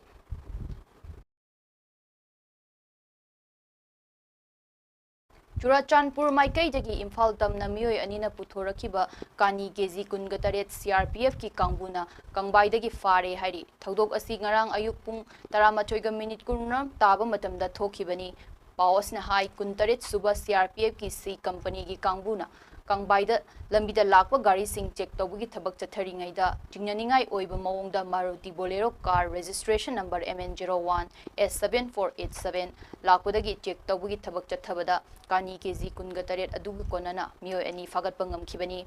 ꯆꯨꯔꯥꯆꯥꯟꯄꯨꯔ ꯃꯥꯏꯀꯩꯗꯒꯤ ꯏꯝꯐꯥꯜ ꯇꯝꯅ ꯃꯤꯑꯣꯏ ꯑꯅꯤꯅ ꯄꯨꯊꯣꯔꯛꯈꯤꯕ ꯀꯥꯅꯤ ꯀꯦ ꯖꯤ ꯀꯨꯟꯒ ꯇꯔꯦꯠ ꯁꯤ ꯑꯥꯔ ꯄꯤ ꯑꯦꯐꯀꯤ ꯀꯥꯡꯕꯨꯅ ꯀꯪꯕꯥꯏꯗꯒꯤ ꯐꯥꯔꯦ ꯍꯥꯏꯔꯤ꯫ ꯊꯧꯗꯣꯛ ꯑꯁꯤ ꯉꯔꯥꯡ ꯑꯌꯨꯛ ꯄꯨꯡ ꯇꯔꯥꯃꯥꯊꯣꯏꯒ ꯃꯤꯅꯤꯠ ꯀꯨꯟ ꯇꯥꯕ ꯃꯇꯝꯗ ꯊꯣꯛꯈꯤꯕꯅꯤ꯫ ꯄꯥꯎ ꯑꯁꯤꯅ ꯍꯥꯏ, ꯀꯨꯟꯇꯔꯦꯠ ꯁꯨꯕ ꯁꯤ ꯑꯥꯔ ꯄꯤ ꯑꯦꯐꯀꯤ ꯁꯤ ꯀꯝꯄꯅꯤꯒꯤ ꯀꯥꯡꯕꯨꯅ ꯀꯪꯕꯥꯏꯗ ꯂꯝꯕꯤꯗ ꯂꯥꯛꯄ ꯒꯥꯔꯤꯁꯤꯡ ꯆꯦꯛ ꯇꯧꯕꯒꯤ ꯊꯕꯛ ꯆꯠꯊꯔꯤꯉꯩꯗ ꯆꯤꯡꯅꯅꯤꯡꯉꯥꯏ ꯑꯣꯏꯕ ꯃꯑꯣꯡꯗ Maruti Bolero car registration number M N zero one S seven four eight seven ꯂꯥꯛꯄꯗꯒꯤ ꯆꯦꯛ ꯇꯧꯕꯒꯤ ꯊꯕꯛ ꯆꯠꯊꯕꯗ ꯀꯥꯅꯤ ꯀꯦ ꯖꯤ ꯀꯨꯟꯒ ꯇꯔꯦꯠ ꯑꯗꯨꯒ ꯀꯣꯟꯅꯅ ꯃꯤꯑꯣꯏ ꯑꯅꯤ ꯐꯥꯒꯠꯄ ꯉꯝꯈꯤꯕꯅꯤ꯫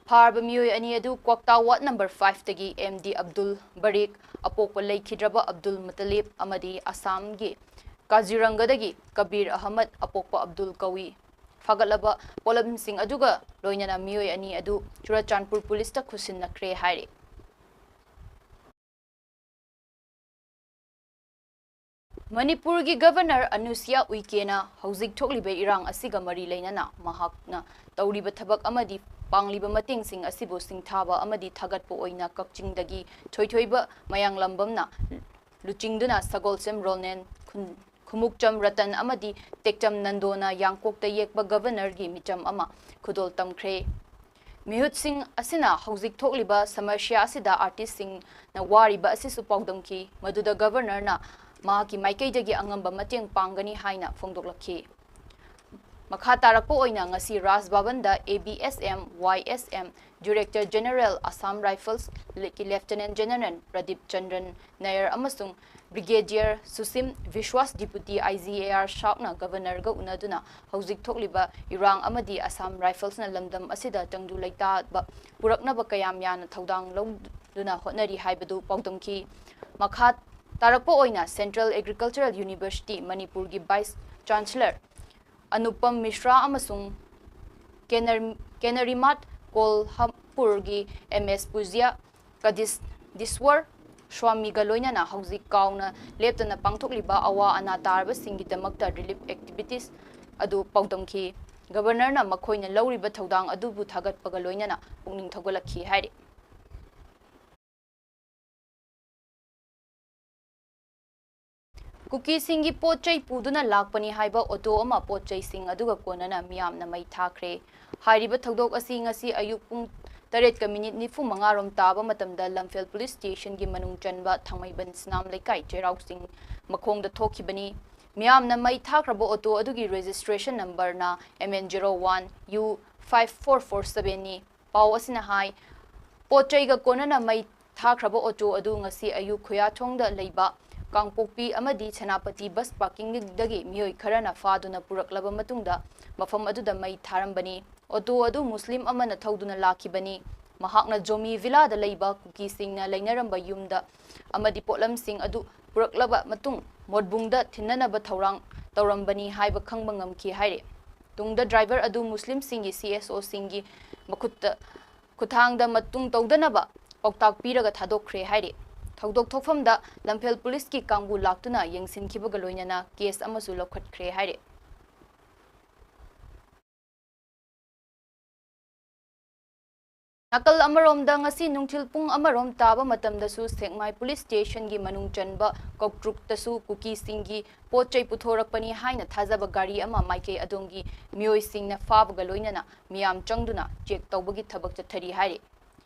ꯐꯥꯔꯕ ꯃꯤꯑꯣꯏ ꯑꯅꯤ ꯑꯗꯨ ꯀ꯭ꯋꯥꯛꯇꯥ ꯋꯥꯔꯗ ꯅꯝꯕꯔ ꯐꯥꯏꯚꯇꯒꯤ ꯑꯦꯝ ꯗꯤ ꯑꯕꯗꯨꯜ ꯕꯔꯤꯛ, ꯑꯄꯣꯛꯄ ꯂꯩꯈꯤꯗ꯭ꯔꯕ ꯑꯕꯗꯨꯜ ꯃꯨꯇꯂꯤꯕ ꯑꯃꯗꯤ ꯑꯁꯥꯝꯒꯤ ꯀꯥꯖꯤꯔꯪꯒꯗꯒꯤ ꯀꯕꯤꯔ ꯑꯍꯃꯗ, ꯑꯄꯣꯛꯄ ꯑꯕꯗꯨꯜ ꯀꯧꯏ꯫ ꯐꯥꯒꯠꯂꯕ ꯄꯣꯠꯂꯝꯁꯤꯡ ꯑꯗꯨꯒ ꯂꯣꯏꯅꯅ ꯃꯤꯑꯣꯏ ꯑꯅꯤ ꯑꯗꯨ ꯆꯨꯔꯥꯆꯥꯟꯄꯨꯔ ꯄꯨꯂꯤꯁꯇ ꯈꯨꯠꯁꯤꯟꯅꯈ꯭ꯔꯦ ꯍꯥꯏꯔꯤ꯫ ꯃꯅꯤꯄꯨꯔꯒꯤ ꯒꯕꯔꯅꯔ ꯑꯅꯨꯁꯤꯌꯥ ꯎꯏꯀꯦꯅ ꯍꯧꯖꯤꯛ ꯊꯣꯛꯂꯤꯕ ꯏꯔꯥꯡ ꯑꯁꯤꯒ ꯃꯔꯤ ꯂꯩꯅꯅ ꯃꯍꯥꯛꯅ ꯇꯧꯔꯤꯕ ꯊꯕꯛ ꯑꯃꯗꯤ ꯄꯥꯡꯂꯤꯕ ꯃꯇꯦꯡꯁꯤꯡ ꯑꯁꯤꯕꯨ ꯁꯤꯡꯊꯥꯕ ꯑꯃꯗꯤ ꯊꯥꯒꯠꯄ ꯑꯣꯏꯅ ꯀꯛꯆꯤꯡꯗꯒꯤ ꯊꯣꯏꯊꯣꯏꯕ ꯃꯌꯥꯡꯂꯝꯕꯝꯅ ꯂꯨꯆꯤꯡꯗꯨꯅ ꯁꯒꯣꯜꯁꯦꯝ ꯔꯣꯅꯦꯟ, ꯈꯨꯟ-, ꯈꯨꯃꯨꯛꯆꯝ ꯔꯇꯟ ꯑꯃꯗꯤ ꯇꯦꯛꯆꯝ ꯅꯟꯗꯣꯅ ꯌꯥꯡꯀꯣꯛꯇ ꯌꯦꯛꯄ ꯒꯕꯔꯅꯔꯒꯤ ꯃꯤꯆꯝ ꯑꯃ ꯈꯨꯗꯣꯜ ꯇꯝꯈ꯭ꯔꯦ꯫ ꯃꯤꯍꯨꯠꯁꯤꯡ ꯑꯁꯤꯅ ꯍꯧꯖꯤꯛ ꯊꯣꯛꯂꯤꯕ ꯁꯃꯁ꯭ꯌꯥ ꯑꯁꯤꯗ ꯑꯥꯔꯇꯤꯁꯁꯤꯡꯅ ꯋꯥꯔꯤꯕ ꯑꯁꯤꯁꯨ ꯄꯥꯎꯗꯝꯈꯤ, ꯃꯗꯨꯗ ꯒꯕꯔꯅꯔꯅ ꯃꯍꯥꯛꯀꯤ ꯃꯥꯏꯀꯩꯗꯒꯤ ꯑꯉꯝꯕ ꯃꯇꯦꯡ ꯄꯥꯡꯒꯅꯤ ꯍꯥꯏꯅ ꯐꯣꯡꯗꯣꯛꯂꯛꯈꯤ꯫ ꯃꯈꯥ ꯇꯥꯔꯛꯄ ꯑꯣꯏꯅ ꯉꯁꯤ ꯔꯥꯖ ꯚꯕꯟꯗ A V S M, Y S M, director general Assam ꯔꯥꯏꯐꯜꯁꯀꯤ ꯂꯦꯐꯇꯤꯅꯦꯟ ꯖꯦꯅꯔꯦꯜ ꯄ꯭ꯔꯗꯤꯞ ꯆꯟꯗ꯭ꯔꯟ ꯅꯌꯔ ꯑꯃꯁꯨꯡ Brigadier ꯁꯨꯁꯤꯝ ꯕꯤꯁ꯭ꯋꯥꯁ, Deputy I G A R ꯁꯥꯎꯠꯅ Governorꯒ ꯎꯅꯗꯨꯅ ꯍꯧꯖꯤꯛ ꯊꯣꯛꯂꯤꯕ ꯏꯔꯥꯡ ꯑꯃꯗꯤ Assam Riflesꯅ ꯂꯝꯗꯝ ꯑꯁꯤꯗ ꯇꯪꯗꯨ ꯂꯩꯇꯥꯕ ꯄꯨꯔꯛꯅꯕ ꯀꯌꯥꯝ ꯌꯥꯝꯅ ꯊꯧꯗꯥꯡ ꯂꯧꯗꯨꯅ ꯍꯣꯠꯅꯔꯤ ꯍꯥꯏꯕꯗꯨ ꯄꯥꯎꯗꯝꯈꯤ꯫ ꯃꯈꯥ ꯇꯥꯔꯛꯄ ꯑꯣꯏꯅ Central Agricultural University ꯃꯅꯤꯄꯨꯔꯒꯤ Vice Chancellor ꯑꯅꯨꯄꯝ ꯃꯤꯁ꯭ꯔꯥ ꯑꯃꯁꯨꯡ ꯀꯦꯅꯔ-, ꯀꯦꯅꯔꯤꯃꯥꯠ ꯀꯣꯜꯍꯥꯄꯨꯔꯒꯤ M S ꯄꯨꯖ꯭ꯌ ꯀꯗꯤꯁ-, ꯗꯤꯁ꯭ꯋꯔ ꯁ꯭ꯋꯥꯃꯤꯒ ꯂꯣꯏꯅꯅ ꯍꯧꯖꯤꯛ ꯀꯥꯎꯅ ꯂꯦꯞꯇꯅ ꯄꯥꯡꯊꯣꯛꯂꯤꯕ ꯑꯋꯥ ꯑꯅꯥ ꯇꯥꯔꯕꯁꯤꯡꯒꯤꯗꯃꯛꯇ relief activities ꯑꯗꯨ ꯄꯥꯎꯗꯝꯈꯤ꯫ Governorꯅ ꯃꯈꯣꯏꯅ ꯂꯧꯔꯤꯕ ꯊꯧꯗꯥꯡ ꯑꯗꯨꯕꯨ ꯊꯥꯒꯠꯄꯒ ꯂꯣꯏꯅꯅ ꯄꯨꯛꯅꯤꯡ ꯊꯧꯒꯠꯂꯛꯈꯤ ꯍꯥꯏꯔꯤ꯫ ꯀꯨꯀꯤꯁꯤꯡꯒꯤ ꯄꯣꯠ ꯆꯩ ꯄꯨꯗꯨꯅ ꯂꯥꯛꯄꯅꯤ ꯍꯥꯏꯕ ꯑꯣꯇꯣ ꯑꯃ ꯄꯣꯠ ꯆꯩꯁꯤꯡ ꯑꯗꯨꯒ ꯀꯣꯟꯅꯅ ꯃꯤꯌꯥꯝꯅ ꯃꯩ ꯊꯥꯈ꯭ꯔꯦ꯫ ꯍꯥꯏꯔꯤꯕ ꯊꯧꯗꯣꯛ ꯑꯁꯤ ꯉꯁꯤ ꯑꯌꯨꯛ ꯄꯨꯡ ꯇꯔꯦꯠꯀ ꯃꯤꯅꯤꯠ ꯅꯤꯐꯨ ꯃꯉꯥ ꯔꯣꯝ ꯇꯥꯕ ꯃꯇꯝꯗ ꯂꯝꯐꯦꯜ ꯄꯨꯂꯤꯁ ꯁ꯭ꯇꯦꯁꯟꯒꯤ ꯃꯅꯨꯡ ꯆꯟꯕ ꯊꯥꯡꯃꯩꯕꯟ ꯁꯅꯥꯝ ꯂꯩꯀꯥꯏ ꯆꯩꯔꯥꯎ ꯆꯤꯡ ꯃꯈꯣꯡꯗ ꯊꯣꯛꯈꯤꯕꯅꯤ꯫ ꯃꯤꯌꯥꯝꯅ ꯃꯩ ꯊꯥꯈ꯭ꯔꯕ ꯑꯣꯇꯣ ꯑꯗꯨꯒꯤ registration numberꯅ M N zero one U five four four sevenꯅꯤ꯫ ꯄꯥꯎ ꯑꯁꯤꯅ ꯍꯥꯏ, ꯄꯣꯠ ꯆꯩꯒ ꯀꯣꯟꯅꯅ ꯃꯩ ꯊꯥꯈ꯭ꯔꯕ ꯑꯣꯇꯣ ꯑꯗꯨ ꯉꯁꯤ ꯑꯌꯨꯛ ꯈꯨꯌꯥꯊꯣꯡꯗ ꯂꯩꯕ ꯀꯥꯡꯄꯣꯛꯄꯤ ꯑꯃꯗꯤ ꯁꯦꯅꯥꯄꯇꯤ bus parkingꯗꯒꯤ ꯃꯤꯑꯣꯏ ꯈꯔꯅ ꯐꯥꯗꯨꯅ ꯄꯨꯔꯛꯂꯕ ꯃꯇꯨꯡꯗ ꯃꯐꯝ ꯑꯗꯨꯗ ꯃꯩ ꯊꯥꯔꯝꯕꯅꯤ꯫ ꯑꯣꯇꯣ ꯑꯗꯨ ꯃꯨꯁꯂꯤꯝ ꯑꯃꯅ ꯊꯧꯗꯨꯅ ꯂꯥꯛꯈꯤꯕꯅꯤ꯫ ꯃꯍꯥꯛꯅ ꯖꯣꯃꯤ ꯚꯤꯂꯥꯗ ꯂꯩꯕ ꯀꯨꯀꯤꯁꯤꯡꯅ ꯂꯩꯅꯔꯝꯕ ꯌꯨꯝꯗ ꯑꯃꯗꯤ ꯄꯣꯠꯂꯝꯁꯤꯡ ꯑꯗꯨ ꯄꯨꯔꯛꯂꯕ ꯃꯇꯨꯡ ꯃꯣꯠꯕꯨꯡꯗ ꯊꯤꯟꯅꯅꯕ ꯊꯧꯔꯥꯡ ꯇꯧꯔꯝꯕꯅꯤ ꯍꯥꯏꯕ ꯈꯪꯕ ꯉꯝꯈꯤ ꯍꯥꯏꯔꯤ꯫ ꯇꯨꯡꯗ driver ꯑꯗꯨ ꯃꯨꯁꯂꯤꯝꯁꯤꯡꯒꯤ C S Oꯁꯤꯡꯒꯤ ꯃꯈꯨꯠꯇ, ꯈꯨꯠꯊꯥꯡꯗ ꯃꯇꯨꯡ ꯇꯧꯗꯅꯕ ꯄꯥꯎꯇꯥꯛ ꯄꯤꯔꯒ ꯊꯥꯗꯣꯛꯈ꯭ꯔꯦ ꯍꯥꯏꯔꯤ꯫ ꯊꯧꯗꯣꯛ ꯊꯣꯛꯐꯝꯗ ꯂꯝꯐꯦꯜ ꯄꯨꯂꯤꯁꯀꯤ ꯀꯥꯡꯕꯨ ꯂꯥꯛꯇꯨꯅ ꯌꯦꯡꯁꯤꯟꯈꯤꯕꯒ ꯂꯣꯏꯅꯅ case ꯑꯃꯁꯨ ꯂꯧꯈꯠꯈ꯭ꯔꯦ ꯍꯥꯏꯔꯤ꯫ ꯅꯥꯀꯜ ꯑꯃꯔꯣꯝꯗ, ꯉꯁꯤ ꯅꯨꯡꯊꯤꯜ ꯄꯨꯡ ꯑꯃꯔꯣꯝ ꯇꯥꯕ ꯃꯇꯝꯗꯁꯨ ꯁꯦꯛꯃꯥꯏ ꯄꯨꯂꯤꯁ ꯁ꯭ꯇꯦꯁꯟꯒꯤ ꯃꯅꯨꯡ ꯆꯟꯕ ꯀꯧꯇ꯭ꯔꯨꯛꯇꯁꯨ ꯀꯨꯀꯤꯁꯤꯡꯒꯤ ꯄꯣꯠ ꯆꯩ ꯄꯨꯊꯣꯔꯛꯄꯅꯤ ꯍꯥꯏꯅ ꯊꯥꯖꯕ ꯒꯥꯔꯤ ꯑꯃ ꯃꯥꯏꯀꯩ ꯑꯗꯣꯝꯒꯤ ꯃꯤꯑꯣꯏꯁꯤꯡꯅ ꯐꯥꯕꯒ ꯂꯣꯏꯅꯅ ꯃꯤꯌꯥꯝ ꯆꯪꯗꯨꯅ check ꯇꯧꯕꯒꯤ ꯊꯕꯛ ꯆꯠꯊꯔꯤ ꯍꯥꯏꯔꯤ꯫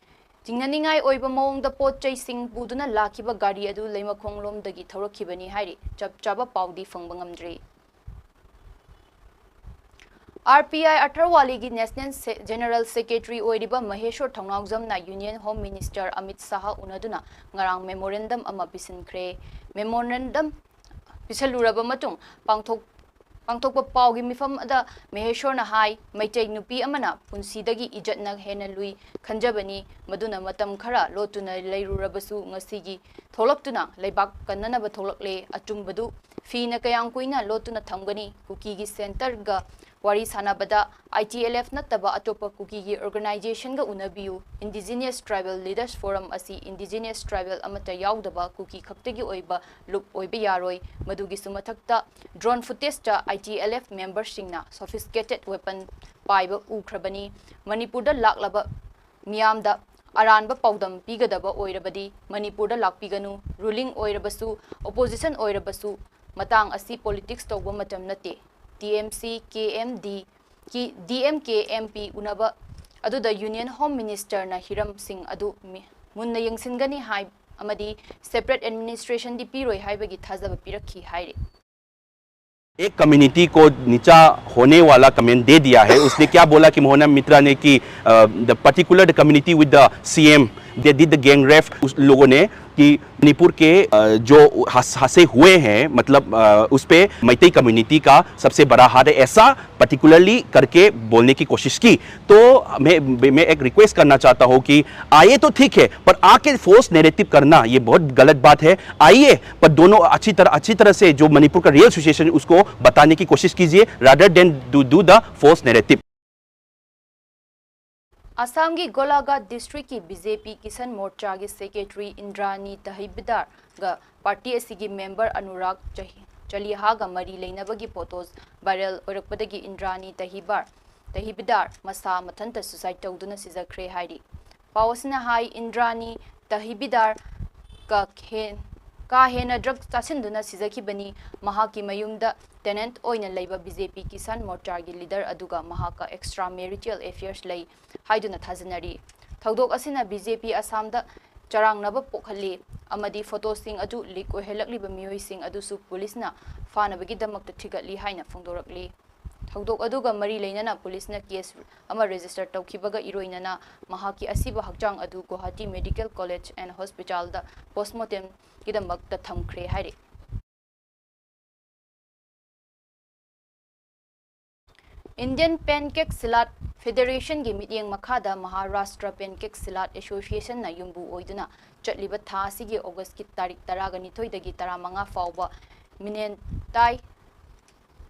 ꯆꯤꯡꯅꯅꯤꯡꯉꯥꯏ ꯑꯣꯏꯕ ꯃꯑꯣꯡꯗ ꯄꯣꯠ ꯆꯩꯁꯤꯡ ꯄꯨꯗꯨꯅ ꯂꯥꯛꯈꯤꯕ ꯒꯥꯔꯤ ꯑꯗꯨ ꯂꯩꯃꯈꯣꯡꯂꯣꯝꯗꯒꯤ ꯊꯧꯔꯛꯈꯤꯕꯅꯤ ꯍꯥꯏꯔꯤ꯫ ꯆꯞ ꯆꯥꯕ ꯄꯥꯎꯗꯤ ꯐꯪꯕ ꯉꯝꯗ꯭ꯔꯤ꯫ ꯑꯥꯔ ꯄꯤ ꯑꯥꯏ ꯑꯊꯔꯋꯥꯂꯤꯒꯤ ꯅꯦꯁꯅꯦꯜ ꯁꯦ-, ꯖꯦꯅꯔꯦꯜ ꯁꯦꯀ꯭ꯔꯦꯇꯔꯤ ꯑꯣꯏꯔꯤꯕ ꯃꯍꯦꯁ꯭ꯋꯔ ꯊꯧꯅꯥꯎꯖꯝꯅ union home minister Amit Shah ꯎꯅꯗꯨꯅ ꯉꯔꯥꯡ ꯃꯦꯃꯣꯔꯦꯟꯗꯝ ꯑꯃ ꯄꯤꯁꯤꯟꯈ꯭ꯔꯦ꯫ ꯃꯦꯃꯣꯔꯦꯟꯗꯝ ꯄꯤꯁꯜꯂꯨꯔꯕ ꯃꯇꯨꯡ ꯄꯥꯡꯊꯣꯛ-, ꯄꯥꯡꯊꯣꯛꯄ ꯄꯥꯎꯒꯤ ꯃꯤꯐꯝ ꯑꯗꯨꯗ ꯃꯍꯦꯁ꯭ꯋꯔꯅ ꯍꯥꯏ, ꯃꯩꯇꯩ ꯅꯨꯄꯤ ꯑꯃꯅ ꯄꯨꯟꯁꯤꯗꯒꯤ ꯏꯖꯠꯅ ꯍꯦꯟꯅ ꯂꯨꯏ ꯈꯟꯖꯕꯅꯤ, ꯃꯗꯨꯅ ꯃꯇꯝ ꯈꯔ ꯂꯣꯠꯇꯨꯅ ꯂꯩꯔꯨꯔꯕꯁꯨ ꯉꯁꯤꯒꯤ ꯊꯣꯛꯂꯛꯇꯨꯅ ꯂꯩꯕꯥꯛ ꯀꯟꯅꯅꯕ ꯊꯣꯛꯂꯛꯂꯦ꯫ ꯑꯆꯨꯝꯕꯗꯨ ꯐꯤꯅ ꯀꯌꯥꯝ ꯀꯨꯏꯅ ꯂꯣꯠꯇꯨꯅ ꯊꯝꯒꯅꯤ? ꯀꯨꯀꯤꯒꯤ ꯁꯦꯟꯇꯔꯒ ꯋꯥꯔꯤ ꯁꯥꯟꯅꯕꯗ ꯑꯥꯏ ꯇꯤ ꯑꯦꯜ ꯑꯦꯐ ꯅꯠꯇꯕ ꯑꯇꯣꯞꯄ ꯀꯨꯀꯤꯒꯤ ꯑꯣꯔꯒꯅꯥꯏꯖꯦꯁꯟꯒ ꯎꯅꯕꯤꯌꯨ꯫ Indigenous Tribal Leaders Forum ꯑꯁꯤ ꯏꯟꯗꯤꯖꯤꯅꯁ ꯇ꯭ꯔꯥꯏꯕꯦꯜ ꯑꯃꯠꯇ ꯌꯥꯎꯗꯕ ꯀꯨꯀꯤ ꯈꯛꯇꯒꯤ ꯑꯣꯏꯕ ꯂꯨꯞ ꯑꯣꯏꯕ ꯌꯥꯔꯣꯏ꯫ ꯃꯗꯨꯒꯤꯁꯨ ꯃꯊꯛꯇ ꯗ꯭ꯔꯣꯟ ꯐꯨꯇꯦꯖꯇ ꯑꯥꯏ ꯇꯤ ꯑꯦꯜ ꯑꯦꯐ ꯃꯦꯝꯕꯔꯁꯤꯡꯅ ꯁꯣꯐꯤꯁꯇꯤꯀꯦꯇꯦꯗ ꯋꯦꯄꯟ ꯄꯥꯏꯕ ꯎꯈ꯭ꯔꯕꯅꯤ꯫ ꯃꯅꯤꯄꯨꯔꯗ ꯂꯥꯛꯂꯕ ꯃꯤꯌꯥꯝꯗ ꯑꯔꯥꯟꯕ ꯄꯥꯎꯗꯝ ꯄꯤꯒꯗꯕ ꯑꯣꯏꯔꯕꯗꯤ ꯃꯅꯤꯄꯨꯔꯗ ꯂꯥꯛꯄꯤꯒꯅꯨ꯫ ꯔꯨꯂꯤꯡ ꯑꯣꯏꯔꯕꯁꯨ, ꯑꯣꯄꯣꯖꯤꯁꯟ ꯑꯣꯏꯔꯕꯁꯨ, ꯃꯇꯥꯡ ꯑꯁꯤ ꯄꯣꯂꯤꯇꯤꯛꯁ ꯇꯧꯕ ꯃꯇꯝ ꯅꯠꯇꯦ꯫ ꯇꯤ ꯑꯦꯝ ꯁꯤ, ꯀꯦ ꯑꯦꯝ ꯗꯤ, ꯀꯤ, ꯗꯤ ꯑꯦꯝ ꯀꯦ ꯑꯦꯝ ꯄꯤ ꯎꯅꯕ ꯑꯗꯨꯗ ꯌꯨꯅꯤꯌꯟ ꯍꯣꯝ ꯃꯤꯅꯤꯁꯇꯔꯅ ꯍꯤꯔꯝꯁꯤꯡ ꯑꯗꯨ ꯃꯤ-, ꯃꯨꯟꯅ ꯌꯦꯡꯁꯤꯟꯒꯅꯤ ꯍꯥꯏ ꯑꯃꯗꯤ ꯁꯦꯄꯔꯦꯠ ꯑꯦꯗꯃꯤꯅꯤꯁꯇ꯭ꯔꯦꯁꯟꯗꯤ ꯄꯤꯔꯣꯏ ꯍꯥꯏꯕꯒꯤ ꯊꯥꯖꯕ ꯄꯤꯔꯛꯈꯤ ꯍꯥꯏꯔꯤ꯫ एक कम्युनिटी को नीचा होने वाला कमेंट दे दिया है। उसने क्या बोला कि मोहना मित्रा ने कि the particular community with the CM, they did the gang rape. उस लोगों ने कि मणिपुर के अ, जो हस- हंसे हुए हैं, मतलब अ, उस पे मैतई कम्युनिटी का सबसे बड़ा हाथ है, ऐसा पर्टिकुलरली करके बोलने की कोशिश की। तो मैं मैं एक रिक्वेस्ट करना चाहता हूँ कि आइए तो ठीक है, पर आके फोर्स नैरेटिव करना ये बहुत गलत बात है। आइए, पर दोनों अच्छी तरह अच्छी तरह से जो मणिपुर का रियल सिचुएशन उसको बताने की कोशिश कीजिए, rather than do do the false narrative। ꯑꯁꯥꯝꯒꯤ ꯒꯣꯂꯥꯘꯥꯠ ꯗꯤꯁꯇ꯭ꯔꯤꯛꯀꯤ ꯕꯤ ꯖꯦ ꯄꯤ ꯀꯤꯁꯟ ꯃꯣꯔꯆꯥꯒꯤ ꯁꯦꯀ꯭ꯔꯦꯇꯔꯤ ꯏꯟꯗ꯭ꯔꯥꯅꯤ ꯇꯍꯤꯕꯤꯗꯥꯔꯒ ꯄꯥꯔꯇꯤ ꯑꯁꯤꯒꯤ ꯃꯦꯝꯕꯔ ꯑꯅꯨꯔꯥꯒ ꯆꯍꯤ-, ꯆꯂꯤꯍꯥꯒ ꯃꯔꯤ ꯂꯩꯅꯕꯒꯤ ꯐꯣꯇꯣꯁ ꯚꯥꯏꯔꯦꯜ ꯑꯣꯏꯔꯛꯄꯗꯒꯤ ꯏꯟꯗ꯭ꯔꯥꯅꯤ ꯇꯍꯤꯕꯥꯔ, ꯇꯍꯤꯕꯤꯗꯥꯔ ꯃꯁꯥ ꯃꯊꯟꯇ ꯁꯨꯁꯥꯏꯗ ꯇꯧꯗꯨꯅ ꯁꯤꯖꯈ꯭ꯔꯦ ꯍꯥꯏꯔꯤ꯫ ꯄꯥꯎ ꯑꯁꯤꯅ ꯍꯥꯏ, ꯏꯟꯗ꯭ꯔꯥꯅꯤ ꯇꯍꯤꯕꯤꯗꯥꯔ ꯀꯥ ꯍꯦꯟ-, ꯀꯥ ꯍꯦꯟꯅ ꯗ꯭ꯔꯒ ꯆꯥꯁꯤꯟꯗꯨꯅ ꯁꯤꯖꯈꯤꯕꯅꯤ꯫ ꯃꯍꯥꯛꯀꯤ ꯃꯌꯨꯝꯗ ꯇꯦꯅꯦꯟꯠ ꯑꯣꯏꯅ ꯂꯩꯕ ꯕꯤ ꯖꯦ ꯄꯤ ꯀꯤꯁꯥꯟ ꯃꯣꯔꯆꯥꯒꯤ ꯂꯤꯗꯔ ꯑꯗꯨꯒ ꯃꯍꯥꯛꯀ ꯑꯦꯛꯁꯇ꯭ꯔꯥ ꯃꯦꯔꯤꯇꯦꯜ ꯑꯦꯐꯤꯌꯔꯁ ꯂꯩ ꯍꯥꯏꯗꯨꯅ ꯊꯥꯖꯅꯔꯤ꯫ ꯊꯧꯗꯣꯛ ꯑꯁꯤꯅ ꯕꯤ ꯖꯦ ꯄꯤ ꯑꯁꯥꯝꯗ ꯆꯔꯥꯡꯅꯕ ꯄꯣꯛꯍꯜꯂꯤ ꯑꯃꯗꯤ ꯐꯣꯇꯣꯁꯤꯡ ꯑꯗꯨ ꯂꯤꯛ ꯑꯣꯏꯍꯜꯂꯛꯂꯤꯕ ꯃꯤꯑꯣꯏꯁꯤꯡ ꯑꯗꯨꯁꯨ ꯄꯨꯂꯤꯁꯅ ꯐꯥꯅꯕꯒꯤꯗꯃꯛꯇ ꯊꯤꯒꯠꯂꯤ ꯍꯥꯏꯅ ꯐꯣꯡꯗꯣꯔꯛꯂꯤ꯫ ꯊꯧꯗꯣꯛ ꯑꯗꯨꯒ ꯃꯔꯤ ꯂꯩꯅꯅ ꯄꯨꯂꯤꯁꯅ ꯀꯦꯁ ꯑꯃ ꯔꯦꯖꯤꯁꯇꯔ ꯇꯧꯈꯤꯕꯒ ꯏꯔꯣꯏꯅꯅ ꯃꯍꯥꯛꯀꯤ ꯑꯁꯤꯕ ꯍꯛꯆꯥꯡ ꯑꯗꯨ ꯒꯨꯋꯥꯍꯥꯇꯤ ꯃꯦꯗꯤꯀꯦꯜ ꯀꯣꯂꯦꯖ ꯑꯦꯟ ꯍꯣꯁꯄꯤꯇꯥꯜꯗ ꯄꯣꯁꯃꯣꯔꯇꯦꯝꯒꯤꯗꯃꯛꯇ ꯊꯝꯈ꯭ꯔꯦ ꯍꯥꯏꯔꯤ꯫ Indian Pancake Salad Federationꯒꯤ ꯃꯤꯠꯌꯦꯡ ꯃꯈꯥꯗ ꯃꯍꯥꯔꯥꯁꯇ꯭ꯔ Pancake Salad Associationꯅ ꯌꯨꯝꯕꯨ ꯑꯣꯏꯗꯨꯅ ꯆꯠꯂꯤꯕ ꯊꯥ ꯑꯁꯤꯒꯤ ꯑꯣꯒꯁꯀꯤ ꯇꯥꯔꯤꯛ ꯇꯔꯥꯒ ꯅꯤꯊꯣꯏꯗꯒꯤ ꯇꯔꯥꯃꯉꯥ ꯐꯥꯎꯕ ꯃꯤꯅꯦꯟꯇꯥꯏ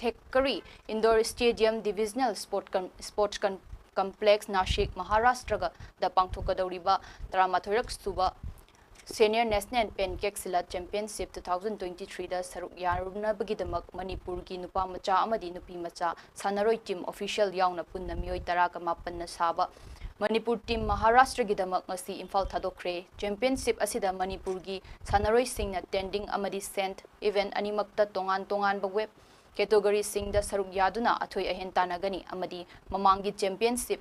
ꯊꯦꯛꯀꯔꯤ Indoor Stadium Divisional Sport Com-, Sports Com-, Complex, Nashik, ꯃꯍꯥꯔꯥꯁꯇ꯭ꯔꯒꯗ ꯄꯥꯡꯊꯣꯛꯀꯗꯧꯔꯤꯕ ꯇꯔꯥꯃꯥꯊꯣꯏꯔꯛ ꯁꯨꯕ Senior National Pancake Salad Championship two thousand twenty-threeꯗ ꯁꯔꯨꯛ ꯌꯥꯔꯨꯅꯕꯒꯤꯗꯃꯛ ꯃꯅꯤꯄꯨꯔꯒꯤ ꯅꯨꯄꯥ ꯃꯆꯥ ꯑꯃꯗꯤ ꯅꯨꯄꯤ ꯃꯆꯥ ꯁꯥꯟꯅꯔꯣꯏ team official ꯌꯥꯎꯅ ꯄꯨꯟꯅ ꯃꯤꯑꯣꯏ ꯇꯔꯥꯒ ꯃꯥꯄꯟꯅ ꯁꯥꯕ ꯃꯅꯤꯄꯨꯔ team ꯃꯍꯥꯔꯥꯁꯇ꯭ꯔꯒꯤꯗꯃꯛ ꯉꯁꯤ ꯏꯝꯐꯥꯜ ꯊꯥꯗꯣꯛꯈ꯭ꯔꯦ꯫ Championship ꯑꯁꯤꯗ ꯃꯅꯤꯄꯨꯔꯒꯤ ꯁꯥꯟꯅꯔꯣꯏꯁꯤꯡꯅ tending ꯑꯃꯗꯤ cent event ꯑꯅꯤꯃꯛꯇ ꯇꯣꯉꯥꯟ ꯇꯣꯉꯥꯟꯕ web categoryꯁꯤꯡꯗ ꯁꯔꯨꯛ ꯌꯥꯗꯨꯅ ꯑꯊꯣꯏ ꯑꯍꯦꯟ ꯇꯥꯟꯅꯒꯅꯤ ꯑꯃꯗꯤ ꯃꯃꯥꯡꯒꯤ championship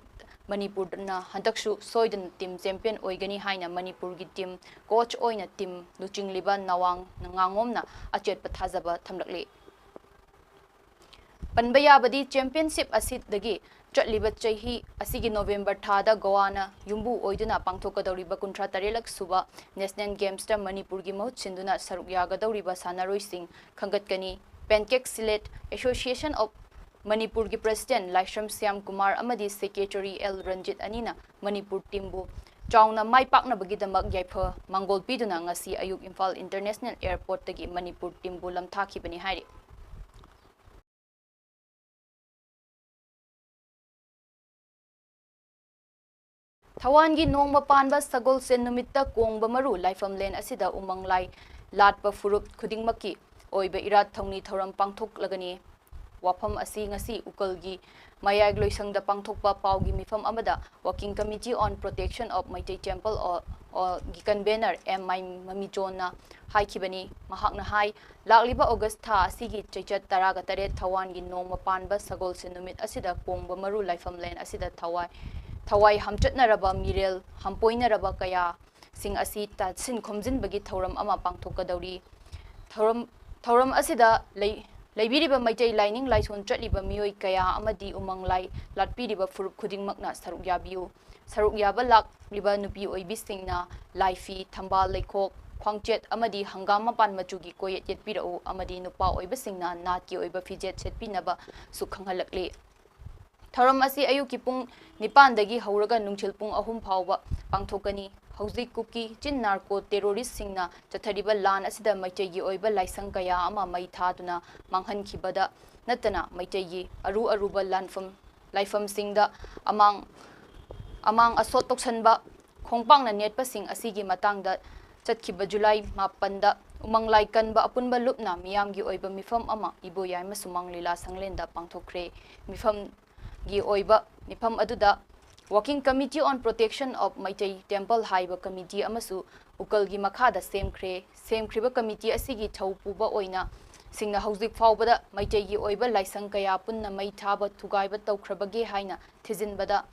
ꯃꯅꯤꯄꯨꯔꯅ ꯍꯟꯗꯛꯁꯨ ꯁꯣꯏꯗꯅ team champion ꯑꯣꯏꯒꯅꯤ ꯍꯥꯏꯅ ꯃꯅꯤꯄꯨꯔꯒꯤ team coach ꯑꯣꯏꯅ team ꯂꯨꯆꯤꯡꯂꯤꯕ ꯅꯋꯥꯡ ꯉꯥꯉꯣꯝꯅ ꯑꯆꯦꯠꯄ ꯊꯥꯖꯕ ꯊꯝꯂꯛꯂꯤ꯫ ꯄꯟꯕ ꯌꯥꯕꯗꯤ championship ꯑꯁꯤꯗꯒꯤ ꯆꯠꯂꯤꯕ ꯆꯍꯤ ꯑꯁꯤꯒꯤ November ꯊꯥꯗ ꯒꯣꯋꯥꯅ ꯌꯨꯝꯕꯨ ꯑꯣꯏꯗꯨꯅ ꯄꯥꯡꯊꯣꯛꯀꯗꯧꯔꯤꯕ ꯀꯨꯟꯊ꯭ꯔꯥ ꯇꯔꯦꯠꯂꯛ ꯁꯨꯕ National Gamesꯇ ꯃꯅꯤꯄꯨꯔꯒꯤ ꯃꯍꯨꯠ ꯁꯤꯟꯗꯨꯅ ꯁꯔꯨꯛ ꯌꯥꯒꯗꯧꯔꯤꯕ ꯁꯥꯟꯅꯔꯣꯏꯁꯤꯡ ꯈꯟꯒꯠꯀꯅꯤ꯫ Pancake Salad Association of ꯃꯅꯤꯄꯨꯔꯒꯤ president ꯂꯥꯏꯁ꯭ꯔꯝ ꯁ꯭ꯌꯥꯝ ꯀꯨꯃꯥꯔ ꯑꯃꯗꯤ secretary ꯑꯦꯜ ꯔꯟꯖꯤꯠ ꯑꯅꯤꯅ ꯃꯅꯤꯄꯨꯔ teamꯕꯨ ꯆꯥꯎꯅ ꯃꯥꯏ ꯄꯥꯛꯅꯕꯒꯤꯗꯃꯛ ꯌꯥꯏꯐ ꯃꯥꯡꯒꯣꯜ ꯄꯤꯗꯨꯅ ꯉꯁꯤ ꯑꯌꯨꯛ ꯏꯝꯐꯥꯜ International Airportꯇꯒꯤ ꯃꯅꯤꯄꯨꯔ teamꯕꯨ ꯂꯝꯊꯥꯈꯤꯕꯅꯤ ꯍꯥꯏꯔꯤ꯫ ꯊꯧꯕꯥꯜꯒꯤ ꯅꯣꯡꯃ ꯄꯥꯟꯕ ꯁꯒꯣꯜꯁꯦꯟ ꯅꯨꯃꯤꯠꯇ ꯀꯣꯡꯕ ꯃꯔꯨ ꯂꯥꯏꯐꯝꯂꯦꯟ ꯑꯁꯤꯗ ꯎꯃꯪ ꯂꯥꯏ ꯂꯥꯠꯄ ꯐꯨꯔꯨꯞ ꯈꯨꯗꯤꯡꯃꯛꯀꯤ ꯑꯣꯏꯕ ꯏꯔꯥꯠ ꯊꯧꯅꯤ ꯊꯧꯔꯝ ꯄꯥꯡꯊꯣꯛꯂꯒꯅꯤ꯫ ꯋꯥꯐꯝ ꯑꯁꯤ ꯉꯁꯤ ꯎꯀꯜꯒꯤ ꯃꯌꯥꯏ ꯂꯣꯏꯁꯪꯗ ꯄꯥꯡꯊꯣꯛꯄ ꯄꯥꯎꯒꯤ ꯃꯤꯐꯝ ꯑꯃꯗ Working Committee on Protection of Meitei Temple ꯑꯣ, ꯑꯣ, ꯒꯤ convener ꯑꯦꯝ ꯃꯥꯏ ꯃꯃꯤꯆꯣꯟꯅ ꯍꯥꯏꯈꯤꯕꯅꯤ꯫ ꯃꯍꯥꯛꯅ ꯍꯥꯏ, ꯂꯥꯛꯂꯤꯕ ꯑꯣꯒꯁ ꯊꯥ ꯑꯁꯤꯒꯤ ꯆꯩꯆꯠ ꯇꯔꯥꯒ ꯇꯔꯦꯠ ꯊꯧꯋꯥꯟꯒꯤ ꯅꯣꯡꯃ ꯄꯥꯟꯕ ꯁꯒꯣꯜꯁꯦꯟ ꯅꯨꯃꯤꯠ ꯑꯁꯤꯗ ꯀꯣꯡꯕ ꯃꯔꯨ ꯂꯥꯏꯐꯝꯂꯦꯟ ꯑꯁꯤꯗ ꯊꯋꯥꯏ, ꯊꯋꯥꯏ ꯍꯝꯆꯠꯅꯔꯕ ꯃꯤꯔꯦꯜ ꯍꯝꯄꯣꯏꯅꯔꯕ ꯀꯌꯥꯁꯤꯡ ꯑꯁꯤ ꯇꯥꯁꯤꯟ ꯈꯣꯝꯖꯤꯟꯕꯒꯤ ꯊꯧꯔꯝ ꯑꯃ ꯄꯥꯡꯊꯣꯛꯀꯗꯧꯔꯤ꯫ ꯊꯧꯔꯝ, ꯊꯧꯔꯝ ꯑꯁꯤꯗ ꯂꯩ, ꯂꯩꯕꯤꯔꯤꯕ ꯃꯩꯇꯩ ꯂꯥꯏꯅꯤꯡ ꯂꯥꯏꯁꯣꯟ ꯆꯠꯂꯤꯕ ꯃꯤꯑꯣꯏ ꯀꯌꯥ ꯑꯃꯗꯤ ꯎꯃꯪ ꯂꯥꯏ ꯂꯥꯠꯄꯤꯔꯤꯕ ꯐꯨꯔꯨꯞ ꯈꯨꯗꯤꯡꯃꯛꯅ ꯁꯔꯨꯛ ꯌꯥꯕꯤꯌꯨ꯫ ꯁꯔꯨꯛ ꯌꯥꯕ ꯂꯥꯛꯂꯤꯕ ꯅꯨꯄꯤ ꯑꯣꯏꯕꯤꯁꯤꯡꯅ ꯂꯥꯏꯐꯤ, ꯊꯝꯕꯥꯜ ꯂꯩꯈꯣꯛ, ꯈ꯭ꯋꯥꯡꯆꯦꯠ ꯑꯃꯗꯤ ꯍꯪꯒꯥꯝ ꯃꯄꯥꯟ ꯃꯆꯨꯒꯤ ꯀꯣꯌꯦꯠ ꯌꯦꯠꯄꯤꯔꯛꯎ ꯑꯃꯗꯤ ꯅꯨꯄꯥ ꯑꯣꯏꯕꯁꯤꯡꯅ ꯅꯥꯠꯀꯤ ꯑꯣꯏꯕ ꯐꯤꯖꯦꯠ ꯁꯦꯠꯄꯤꯅꯕꯁꯨ ꯈꯪꯍꯜꯂꯛꯂꯤ꯫ ꯊꯧꯔꯝ ꯑꯁꯤ ꯑꯌꯨꯛꯀꯤ ꯄꯨꯡ ꯅꯤꯄꯥꯟꯗꯒꯤ ꯍꯧꯔꯒ ꯅꯨꯡꯊꯤꯜ ꯄꯨꯡ ꯑꯍꯨꯝ ꯐꯥꯎꯕ ꯄꯥꯡꯊꯣꯛꯀꯅꯤ꯫ ꯍꯧꯖꯤꯛ ꯀꯨꯀꯤ ꯆꯤꯟ ꯅꯥꯔꯀꯣ ꯇꯦꯔꯣꯔꯤꯁꯁꯤꯡꯅ ꯆꯠꯊꯔꯤꯕ ꯂꯥꯟ ꯑꯁꯤꯗ ꯃꯩꯇꯩꯒꯤ ꯑꯣꯏꯕ ꯂꯥꯏꯁꯪ ꯀꯌꯥ ꯑꯃ ꯃꯩ ꯊꯥꯗꯨꯅ ꯃꯥꯡꯍꯟꯈꯤꯕꯗ ꯅꯠꯇꯅ ꯃꯩꯇꯩꯒꯤ ꯑꯔꯨ ꯑꯔꯨꯕ ꯂꯥꯟꯐꯝ, ꯂꯥꯏꯐꯝꯁꯤꯡꯗ ꯑꯃꯥꯡ, ꯑꯃꯥꯡ ꯑꯁꯣꯠ ꯇꯧꯁꯟꯕ ꯈꯣꯡꯄꯥꯛꯅ ꯅꯦꯠꯄꯁꯤꯡ ꯑꯁꯤꯒꯤ ꯃꯇꯥꯡꯗ ꯆꯠꯈꯤꯕ ꯖꯨꯂꯥꯏ ꯃꯥꯄꯟꯗ ꯎꯃꯪ ꯂꯥꯏ ꯀꯟꯕ ꯑꯄꯨꯟꯕ ꯂꯨꯞꯅ ꯃꯤꯌꯥꯝꯒꯤ ꯑꯣꯏꯕ ꯃꯤꯐꯝ ꯑꯃ ꯏꯕꯣꯌꯥꯏꯃ ꯁꯨꯃꯥꯡ ꯂꯤꯂꯥ ꯁꯪꯂꯦꯟꯗ ꯄꯥꯡꯊꯣꯛꯈ꯭ꯔꯦ꯫ ꯃꯤꯐꯝꯒꯤ ꯑꯣꯏꯕ ꯃꯤꯐꯝ ꯑꯗꯨꯗ Working Committee on Protection of Meitei Temple ꯍꯥꯏꯕ ꯀꯃꯤꯇꯤ ꯑꯃꯁꯨ ꯎꯀꯜꯒꯤ ꯃꯈꯥꯗ ꯁꯦꯝꯈ꯭ꯔꯦ꯫ ꯁꯦꯝꯈ꯭ꯔꯤꯕ ꯀꯃꯤꯇꯤ ꯑꯁꯤꯒꯤ ꯊꯧ ꯄꯨꯕ ꯑꯣꯏꯅ ꯁꯤꯡꯅ ꯍꯧꯖꯤꯛ ꯐꯥꯎꯕꯗ ꯃꯩꯇꯩꯒꯤ ꯑꯣꯏꯕ ꯂꯥꯏꯁꯪ ꯀꯌꯥ ꯄꯨꯟꯅ ꯃꯩ ꯊꯥꯕ ꯊꯨꯒꯥꯏꯕ ꯇꯧꯈ꯭ꯔꯕꯒꯦ ꯍꯥꯏꯅ ꯊꯤꯖꯤꯟꯕꯗ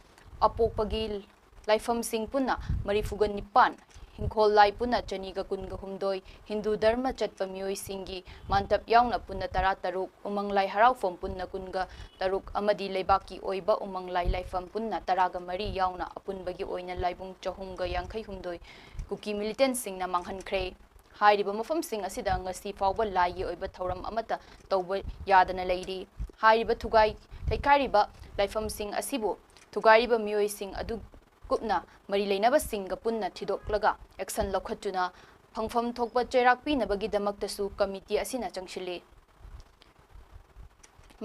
ꯑꯄꯣꯛꯄꯒꯤ ꯂꯥꯏꯐꯝꯁꯤꯡ ꯄꯨꯟꯅ ꯃꯔꯤꯐꯨꯒ ꯅꯤꯄꯥꯟ, ꯍꯤꯡꯈꯣꯜ ꯂꯥꯏ ꯄꯨꯟꯅ ꯆꯅꯤꯒ ꯀꯨꯟꯒ ꯍꯨꯝꯗꯣꯏ, ꯍꯤꯟꯗꯨ ꯙꯔꯃ ꯆꯠꯄ ꯃꯤꯑꯣꯏꯁꯤꯡꯒꯤ ꯃꯥꯟꯇꯞ ꯌꯥꯎꯅ ꯄꯨꯟꯅ ꯇꯔꯥꯇꯔꯨꯛ, ꯎꯃꯪ ꯂꯥꯏ ꯍꯔꯥꯎꯐꯝ ꯄꯨꯟꯅ ꯀꯨꯟꯒ ꯇꯔꯨꯛ ꯑꯃꯗꯤ ꯂꯩꯕꯥꯛꯀꯤ ꯑꯣꯏꯕ ꯎꯃꯪ ꯂꯥꯏ ꯂꯥꯏꯐꯝ ꯄꯨꯟꯅ ꯇꯔꯥꯒ ꯃꯔꯤ ꯌꯥꯎꯅ ꯑꯄꯨꯟꯕꯒꯤ ꯑꯣꯏꯅ ꯂꯥꯏꯕꯨꯡ ꯆꯍꯨꯝꯒ ꯌꯥꯡꯈꯩ ꯍꯨꯝꯗꯣꯏ ꯀꯨꯀꯤ ꯃꯤꯂꯤꯇꯦꯟꯁꯤꯡꯅ ꯃꯥꯡꯍꯟꯈ꯭ꯔꯦ꯫ ꯍꯥꯏꯔꯤꯕ ꯃꯐꯝꯁꯤꯡ ꯑꯁꯤꯗ ꯉꯁꯤ ꯐꯥꯎꯕ ꯂꯥꯏꯒꯤ ꯑꯣꯏꯕ ꯊꯧꯔꯝ ꯑꯃꯠꯇ ꯇꯧꯕ ꯌꯥꯗꯅ ꯂꯩꯔꯤ꯫ ꯍꯥꯏꯔꯤꯕ ꯊꯨꯒꯥꯏ ꯂꯩꯈꯥꯏꯔꯤꯕ ꯂꯥꯏꯐꯝꯁꯤꯡ ꯑꯁꯤꯕꯨ ꯊꯨꯒꯥꯏꯔꯤꯕ ꯃꯤꯑꯣꯏꯁꯤꯡ ꯑꯗꯨ ꯀꯨꯞꯅ ꯃꯔꯤ ꯂꯩꯅꯕꯁꯤꯡꯒ ꯄꯨꯟꯅ ꯊꯤꯗꯣꯛꯂꯒ action ꯂꯧꯈꯠꯇꯨꯅ ꯐꯪꯐꯝ ꯊꯣꯛꯄ ꯆꯩꯔꯥꯛ ꯄꯤꯅꯕꯒꯤꯗꯃꯛꯇꯁꯨ ꯀꯃꯤꯇꯤ ꯑꯁꯤꯅ ꯆꯪꯁꯤꯜꯂꯤ꯫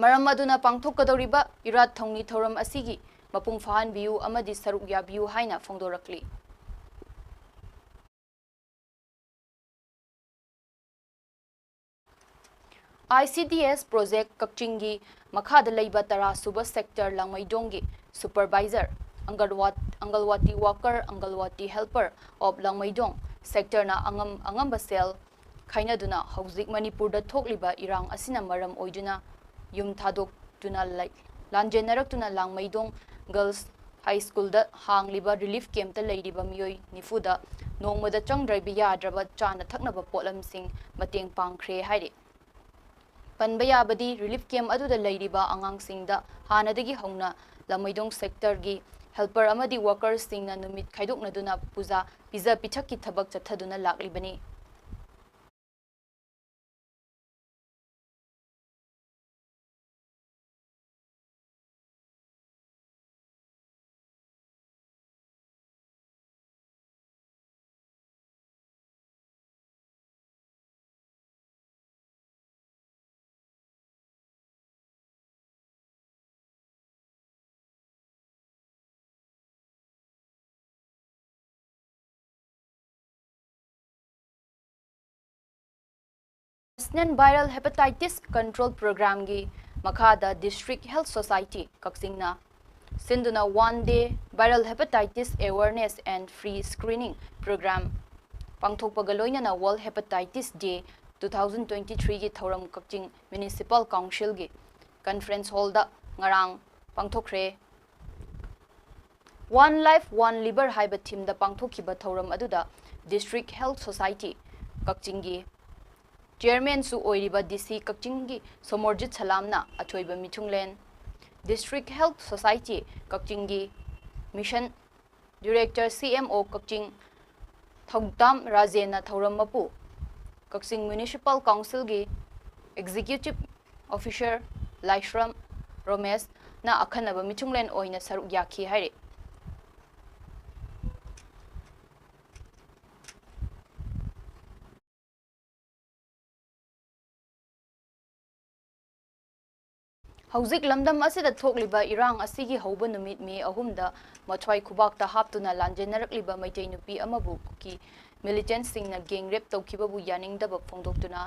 ꯃꯔꯝ ꯑꯗꯨꯅ ꯄꯥꯡꯊꯣꯛꯀꯗꯧꯔꯤꯕ ꯏꯔꯥꯠ ꯊꯧꯅꯤ ꯊꯧꯔꯝ ꯑꯁꯤꯒꯤ ꯃꯄꯨꯡ ꯐꯥꯍꯟꯕꯤꯌꯨ ꯑꯃꯗꯤ ꯁꯔꯨꯛ ꯌꯥꯕꯤꯌꯨ ꯍꯥꯏꯅ ꯐꯣꯡꯗꯣꯔꯛꯂꯤ꯫ I C D S project ꯀꯛꯆꯤꯡꯒꯤ ꯃꯈꯥꯗ ꯂꯩꯕ ꯇꯔꯥ ꯁꯨꯕ sector ꯂꯥꯡꯃꯩꯗꯣꯡꯒꯤ supervisor, ꯑꯪꯒꯜꯋꯥ-, ꯑꯪꯒꯜꯋꯥꯇꯤ worker, ꯑꯪꯒꯜꯋꯥꯇꯤ helper of ꯂꯥꯡꯃꯩꯗꯣꯡ sectorꯅ ꯑꯉꯝ ꯑꯉꯝꯕ ꯁꯦꯜ ꯈꯥꯏꯅꯗꯨꯅ ꯍꯧꯖꯤꯛ ꯃꯅꯤꯄꯨꯔꯗ ꯊꯣꯛꯂꯤꯕ ꯏꯔꯥꯡ ꯑꯁꯤꯅ ꯃꯔꯝ ꯑꯣꯏꯗꯨꯅ ꯌꯨꯝ ꯊꯥꯗꯣꯛꯇꯨꯅ ꯂꯩ-, ꯂꯥꯟꯖꯦꯟꯅꯔꯛꯇꯨꯅ ꯂꯥꯡꯃꯩꯗꯣꯡ Girls High Schoolꯗ ꯍꯥꯡꯂꯤꯕ relief campꯇ ꯂꯩꯔꯤꯕ ꯃꯤꯑꯣꯏ ꯅꯤꯐꯨꯗ ꯅꯣꯡꯃꯗ ꯆꯪꯗ꯭ꯔꯕ ꯌꯥꯗ꯭ꯔꯕ ꯆꯥꯅ ꯊꯛꯅꯕ ꯄꯣꯠꯂꯝꯁꯤꯡ ꯃꯇꯦꯡ ꯄꯥꯡꯈ꯭ꯔꯦ ꯍꯥꯏꯔꯤ꯫ ꯄꯟꯕ ꯌꯥꯕꯗꯤ, relief camp ꯑꯗꯨꯗ ꯂꯩꯔꯤꯕ ꯑꯉꯥꯡꯁꯤꯡꯗ ꯍꯥꯟꯅꯗꯒꯤ ꯍꯧꯅ ꯂꯃꯩꯗꯣꯡ sectorꯒꯤ helper ꯑꯃꯗꯤ workerꯁꯤꯡꯅ ꯅꯨꯃꯤꯠ ꯈꯥꯏꯗꯣꯛꯅꯗꯨꯅ ꯄꯨꯖꯥ ꯄꯤꯖ ꯄꯤꯊꯛꯀꯤ ꯊꯕꯛ ꯆꯠꯊꯗꯨꯅ ꯂꯥꯛꯂꯤꯕꯅꯤ꯫ National Viral Hepatitis Control Programꯒꯤ ꯃꯈꯥꯗ District Health Society ꯀꯛꯆꯤꯡꯅ ꯁꯤꯟꯗꯨꯅ One Day Viral Hepatitis Awareness and Free Screening Program ꯄꯥꯡꯊꯣꯛꯄꯒ ꯂꯣꯏꯅꯅ World Hepatitis Day two thousand twenty-threeꯒꯤ ꯊꯧꯔꯝ ꯀꯛꯆꯤꯡ Municipal Councilꯒꯤ conference hallꯗ ꯉꯔꯥꯡ ꯄꯥꯡꯊꯣꯛꯈ꯭ꯔꯦ꯫ One Life, One Liver ꯍꯥꯏꯕ themeꯗ ꯄꯥꯡꯊꯣꯛꯈꯤꯕ ꯊꯧꯔꯝ ꯑꯗꯨꯗ District Health Society ꯀꯛꯆꯤꯡꯒꯤ chairmanꯁꯨ ꯑꯣꯏꯔꯤꯕ DC ꯀꯛꯆꯤꯡꯒꯤ ꯁꯣꯃꯣꯔꯖꯤꯠ ꯁꯂꯥꯝꯅ ꯑꯊꯣꯏꯕ ꯃꯤꯊꯨꯡꯂꯦꯟ, District Health Society ꯀꯛꯆꯤꯡꯒꯤ Mission Director, CMO ꯀꯛꯆꯤꯡ ꯊꯧꯗꯥꯝ ꯔꯥꯖꯦꯟꯅ ꯊꯧꯔꯝ ꯃꯄꯨ, ꯀꯛꯆꯤꯡ Municipal Councilꯒꯤ Executive Officer ꯂꯥꯏꯁ꯭ꯔꯝ ꯔꯣꯃꯦꯁꯅ ꯑꯈꯟꯅꯕ ꯃꯤꯊꯨꯡꯂꯦꯟ ꯑꯣꯏꯅ ꯁꯔꯨꯛ ꯌꯥꯈꯤ ꯍꯥꯏꯔꯤ꯫ ꯍꯧꯖꯤꯛ ꯂꯝꯗꯝ ꯑꯁꯤꯗ ꯊꯣꯛꯂꯤꯕ ꯏꯔꯥꯡ ꯑꯁꯤꯒꯤ ꯍꯧꯕ ꯅꯨꯃꯤꯠ May ꯑꯍꯨꯝꯗ ꯃꯊ꯭ꯋꯥꯏ ꯈꯨꯕꯥꯛꯇ ꯍꯥꯞꯇꯨꯅ ꯂꯥꯟꯖꯦꯟꯅꯔꯛꯂꯤꯕ ꯃꯩꯇꯩ ꯅꯨꯄꯤ ꯑꯃꯕꯨ ꯀꯨꯀꯤ militantꯁꯤꯡꯅ gang rape ꯇꯧꯈꯤꯕꯕꯨ ꯌꯥꯅꯤꯡꯗꯕ ꯐꯣꯡꯗꯣꯛꯇꯨꯅ